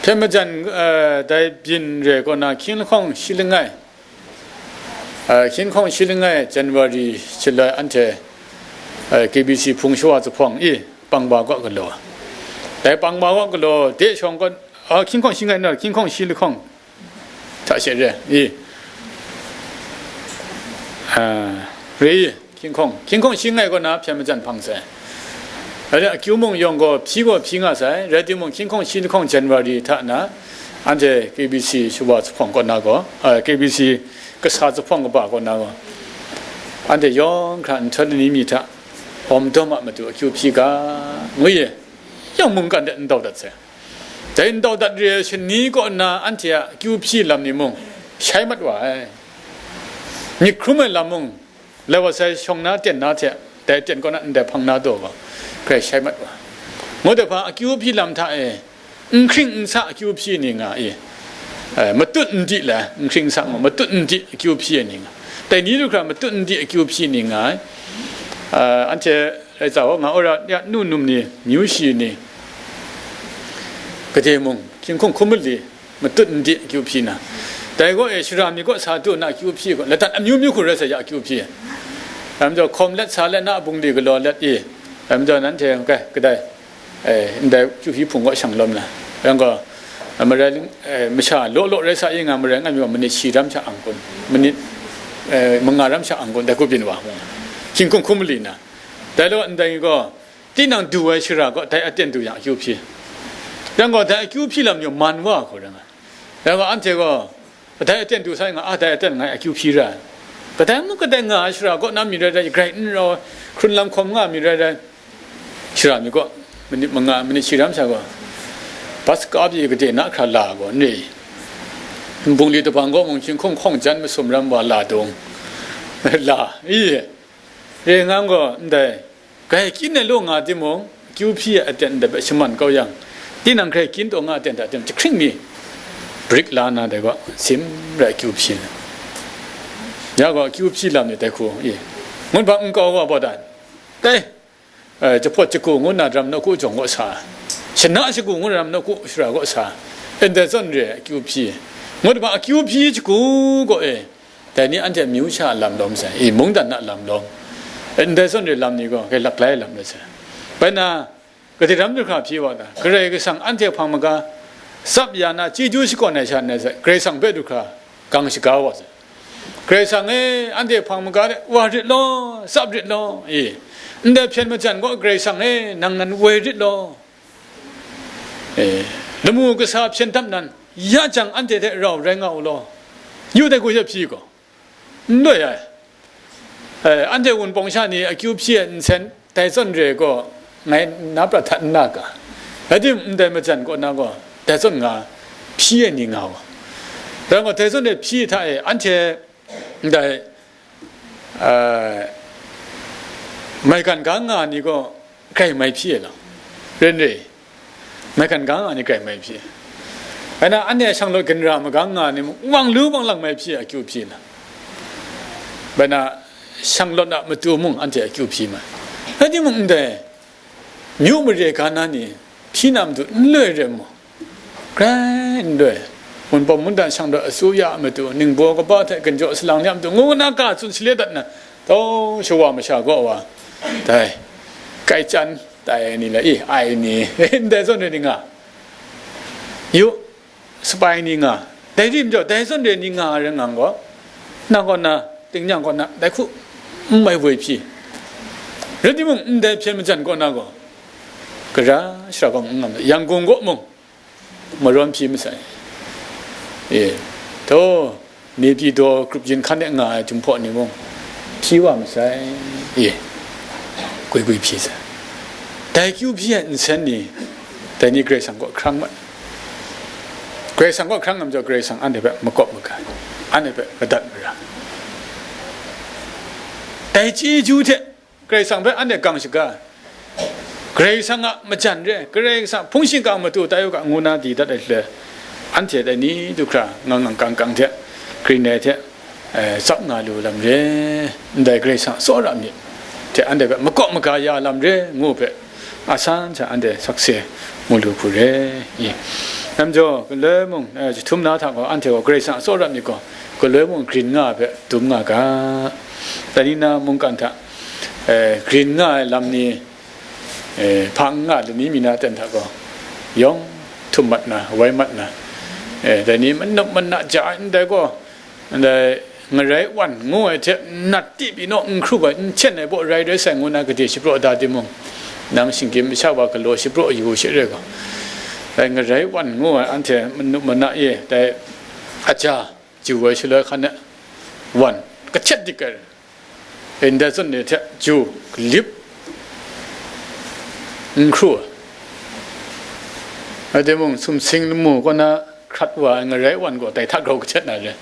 Hpyen majan, eh, dai byin re kaw na, hkying lahkawng shi langai, eh, hkying lahkawng shi langai January shaloi anhte, eh, K B C hpung shawa zuphpawng i, Pangba kaw galaw. Dai Pangba kaw galaw, de shawng kaw, ah, hkying lahkawng shi langai na, hkying lahkawng shi lahkawng hta she re i, ah, re i, hkying lahkawng, hkying lahkawng shi langai kaw na hpyen majan hpang sai. Rai akyu mung yawng gaw hpyi gaw hpyi nga sai, rai timung, hkying lahkawng shi lahkawng January hta na, anhte K B C shawa zuphpawng kaw na gaw, ah, K B C kasa zuphpawng kaba kaw na gaw, anhte yawng hkra nhtoi lani mi hta, awm dawm a matu akyu hpyi ga, ngu i, yawng mungkan de n dau dat sai. Dai n dau dat re ai shani kaw nna anhte a akyu hpyi lam ni mung shai mat wa ai. Myit hkrum ai lam mung, lai wa sai shawng na ten na hte Dai aten kaw na ndai hpang na daw gaw, grai shai mat wa. Ngut ai hpa, akyu hpyi lam hta e, n hkring n sa akyu hpyi ni nga i, eh, matut n di la, n hkring n sa gaw, matut n di akyu hpyi ai ni nga. Dai ni du hkra matut n di akyu hpyi ni nga ai. Eh, anhte rai tsa wa nga, ora ya nu num ni, myu shi ni, gade mung, hkying hkum hkum mali, matut n di akyu hpyi na. Dai gaw e, shara mi kaw sa du na akyu hpyi gaw, ladat amyu myu hku rai sa ya akyu hpyi. Dai majaw, hkawm let sa let na bungli galaw let i, dai majaw, nanhte, kai, kadai, e, ndai akyu hpyi hpung kaw shang lawm na. Yang gaw, marai ling, e, masha law law rai sa i nga, marai nga mi gaw, manit shi ram sha ang kun, manit, e, manga ram sha ang kun, dai ku byin wa, hkying hkum hkum mali na. Dai law ndai gaw, tinang du ai shara gaw, dai aten du yang akyu hpyi. Yang gaw, dai akyu hpyi lam ni man wa hku rai nga. Yang gaw, anhte gaw, kadai aten du sai nga, a, dai aten ngai akyu hpyi ra ai. Kadai mung kadai nga ai shara kaw na mi rai rai, grai n rau, hkrun lam hkawm nga mi rai rai, shara mi kaw, manit manga, manit shi ram sha gaw, bus kap yi gade na hkra la gaw, n re i? Bungli dabang kaw mung hkying hkawng hkawng jan masum ram wa la dung, la, i, re ngang gaw, ndai, grai kyin ai law nga timung, akyu hpyi ai aten ndai hpe shaman kau yang, tinang grai kyin taw nga aten hta tim jahkring mi, brick la na dai gaw, sim rai akyu hpyi na. Ya gaw, akyu hpyi lam ni dai hku, i, ngut hpa n kau wa baw dan, dai, eh, jahpawt jagu ngu na ram nawku jawng kaw sa, shana shagu ngu na ram nawku shara kaw sa, ndai zawn re akyu hpyi, ngut hpa akyu hpyi jagu kaw e, dai ni anhte amyu sha a lam lawm sai, i, mungdan a lam lawm, ndai zawn re lam ni gaw, grai laklai lam rai sai. Bai na, gade ram du hkra hpyi wa ta? Karai Kasang anhte hpang maga tsap ya na, chyeju shakawn ai sha ndai sai, Karai Kasang hpe du hkra gang shaga wa sai. Karai Kasang e, anhte hpang maga de wa rit law, tsap rit law, i, ndai hpyen majan gaw, Karai Kasang e, nang nan woi rit law, e, lamu kasa hpyen dap nan, ya jang anhte hte rau rai nga u law, yu dai hku she hpyi gaw, n loi ai. E, anhte Wunpawng sha ni akyu hpyi ai nsen, dai zawn re gaw, ngai na prat hta n na ga. Rai timung, ndai majan kaw na gaw, dai zawn nga hpyi ai ni nga wa. Rai gaw, dai zawn re hpyi hta e, anhte ndai, eh, maigan ga nga ni gaw, grai mai hpyi ai law, ren re, maigan ga nga ni grai mai hpyi. Rai na, anhte shanglawt ginra maga nga ni mung, wang lu wang lang mai hpyi, akyu hpyi na. Bai na, shanglawt a matu mung anhte akyu hpyi mai. Rai timung, ndai myu mare ga na ni hpyi na matu n loi re mu? Grai n loi. Wunpawng mungdan shanglawt asuya a matu, ningbaw kaba hte ginjaw salang ni a matu, ngu na ga tsun sale dat na, tau shawa masha gaw wa, dai, kai chyan tai ai ni le, i, ai ni, ndai zawn re ni nga, yu, sapai ni nga, dai rim jaw, dai zawn re ni nga ai rai ngang gaw, nang kaw na, tingnyang kaw na, dai hku n mai woi hpyi. Rai timung, ndai hpyen majan kaw na gaw, gara shara gaw n ngam, Yangon kaw mung, marawn hpyi masai. E, to, Naypyidaw grup yin hkan e nga ai Jinghpaw ni mung hpyi wa masai. E, gwi gwi hpyi sai. Dai kyu hpyi ai nsen ni, dai ni Karai Kasang kaw hkrang mat. Karai Kasang kaw hkrang nga majaw, Karai Kasang anhte hpe makawp maga, anhte hpe madat mara. Dai chyeju hte Karai Kasang hpe anhte gang shaga, Karai Kasang a majan re, Karai Kasang hpung shingkang matu tai u ga, ngu na di dat ai hte, anhte dai ni du hkra ngang ngang kang kang hte, grin ai hte, eh, tsap nga lu lam re, ndai Karai Kasang tsawra myit hte anhte hpe makawp maga ya lam re, ngu hpe, a san hta anhte sakse mu lu hku re i. Namjaw, galoi mung, eh, jahtum na hta gaw, anhte gaw Karai Kasang a tsawra myit gaw, galoi mung grin nga ai hpe dum nga ga. Dai ni na mungkan hta, eh, grin nga ai lam ni, eh, hpang nga lani mi na ten hta gaw, yawng htum mat na, wai mat na, eh, dai ni manup mana ja ai ndai gaw, ndai ngarai wan ngu ai hte nat ti pyi naw n hkrup ai, n hten ai baw rai rai sai ngu na gade shapraw da timung, nang shinggyim masha wa galaw shapraw yu she re ga, dai ngarai wan ngu ai anhte manup mana e, dai aja ju ai shaloi hkan e wan kahtet dik ai, ndai zawn ni hte ju galip n hkru ai. Rai timung, sumsing lamu kaw na hkrat wa ai ngarai wan gaw dai hta grau kahtet na re.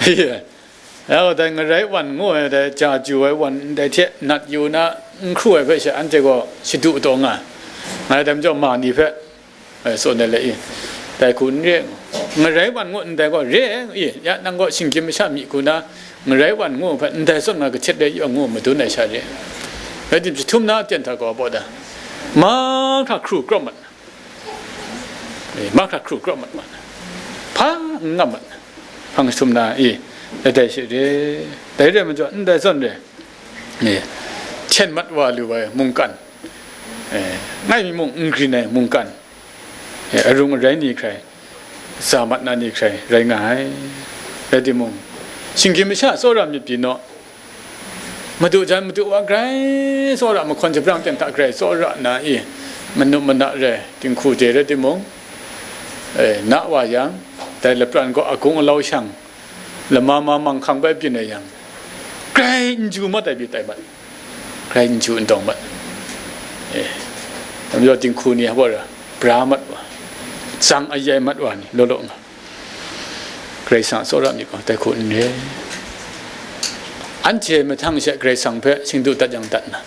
Ya gaw, dai ngarai wan ngu ai, dai ja ju ai wan ndai hte nat yu na, N hkru ai hpe she anhte gaw shadu taw nga ai. Ngai dai majaw ma ni hpe, eh, tsawn ai le i, dai hku n re, ngarai wan ngu ndai gaw re ai i, ya, nang gaw shinggyim masha myi hku na ngarai wan ngu hpe ndai zawn nga kahtet le yaw ngu madun ai sha re. Rai tim, jahtum na aten hta gaw baw da, mahkra hkru krawp mat na, eh, mahkra hkru krawp mat mat na, hpa n ngam mat na, hpang jahtum na i, dai dai she re, dai re majaw ndai zawn re. Eh, hten mat wa lu ai mungkan, eh, ngai mi mung n grin ai mungkan, eh, arung arai ni hkrai, za mat na ni hkrai rai nga ai. Rai timung, shinggyim masha tsawra myit pyi naw, madu jan madu wa grai tsawra, mahkawn jahprang ten hta grai tsawra na i, manu mana rai, dinghku de rai timung, eh, na wa yang, dai lapran gaw agung alau shang, lama ma manghkang bai byin ai yang, grai n ju mat ai pyi tai mat, grai n ju n dawng mat. Eh, dai majaw dinghku ni hpa ra, bra mat wa, tsang ayai mat wa ni law law nga, Karai Kasang a tsawra myit gaw dai hku n re. Anhte mahtang she Karai Kasang hpe shingdu dat yang dat na,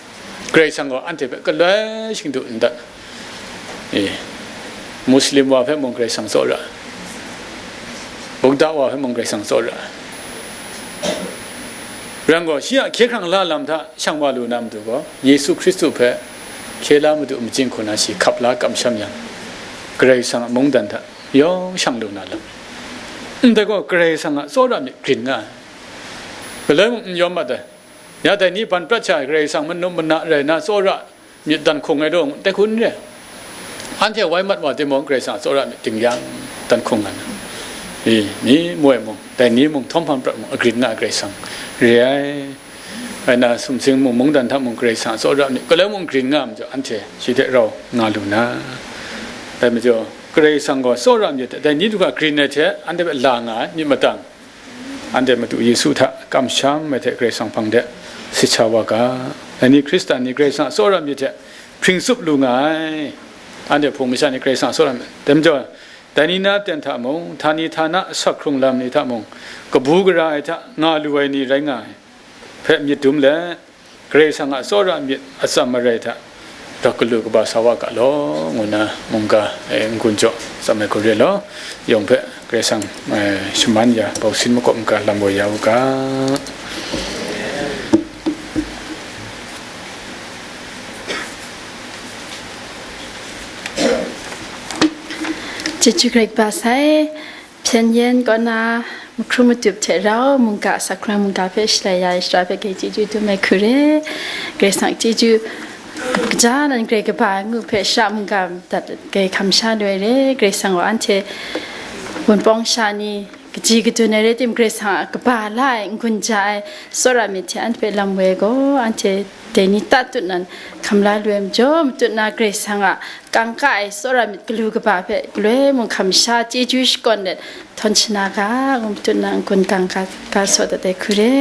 Karai Kasang gaw anhte hpe galoi shingdu n dat. Eh, Muslim wa hpe mung Karai Kasang tsawra ai, Buddha wa hpe mung Karai Kasang tsawra ai. Rai gaw, shi a hkye hkrang la lam hta shang wa lu na matu gaw, Yesu Hkristu hpe hkye la madu majing hku na shi hkap la kamsham yang, Karai Kasang a mungdan hta yawng shang lu na lam. Ndai gaw, Karai Kasang a tsawra myit grin nga ai. Galoi mung n yawm mat ai. Ya dai ni ban prat sha ai Karai Kasang manu mana rai na tsawra myit dan hkung ai law, dai hku n re. Anhte wai mat wa timung, Karai Kasang a tsawra myit ding yang dan hkung nga na, i, mi moi mung, dai ni mung, htawm hpan prat mung, agrin nga ai Karai Kasang re ai. Rai na, sumsing mung, mungdan hta mung, Karai Kasang a tsawra myit galoi mung grin nga ai majaw, anhte shi hte rau nga lu na. Dai majaw, Karai Kasang gaw tsawra myit hte dai ni du hkra grin ai hte anhte hpe la nga ai myit matang, anhte Madu Yesu hta kamsham ai hte Karai Kasang hpang de sit sa wa ga. Dai ni Hkristan ni Karai Kasang a tsawra myit hte hpring tsup lu nga ai. Anhte Hpung masha ni Karai Kasang a tsawra myit, dai majaw, dai ni na ten hta mung, htani htana asak hkrung lam ni hta mung, kabu gara ai hta nga lu ai ni rai nga ai hpe myit dum let, Karai Kasang a tsawra myit atsam marai hta rawt galu kaba sa wa ga law, ngu na mungga, eh, n-gun jaw tsam ai hku re law, yawng hpe Karai Kasang, eh, shaman ya, bausin makawp n-ga lam woi ya u ga. Chyeju Karai Kasang e, Hpyen yen kaw na, mahkrum matup hte rau mungga, sakra mungga hpe shalai ya ai shara hpe, grai chyeju dum ai hku re. Karai Kasang chyeju kaja nan grai kaba ai ngu hpe, shara mungga dat grai hkam sha lu ai re. Karai Kasang gaw anhte Wunpawng sha ni kaji kadun ai rai tim, Karai Kasang a kaba la ai n-gun ja ai tsawra myit hte anhte hpe lam woi ai gaw, anhte dai ni tatut nan hkam la lu ai majaw, matut na Karai Kasang a kangka ai tsawra myit galu kaba hpe galoi mung hkam sha chyeju shakawn let htawn shana ga, ngu matut na n-gun kangka ga saw dat ai hku re.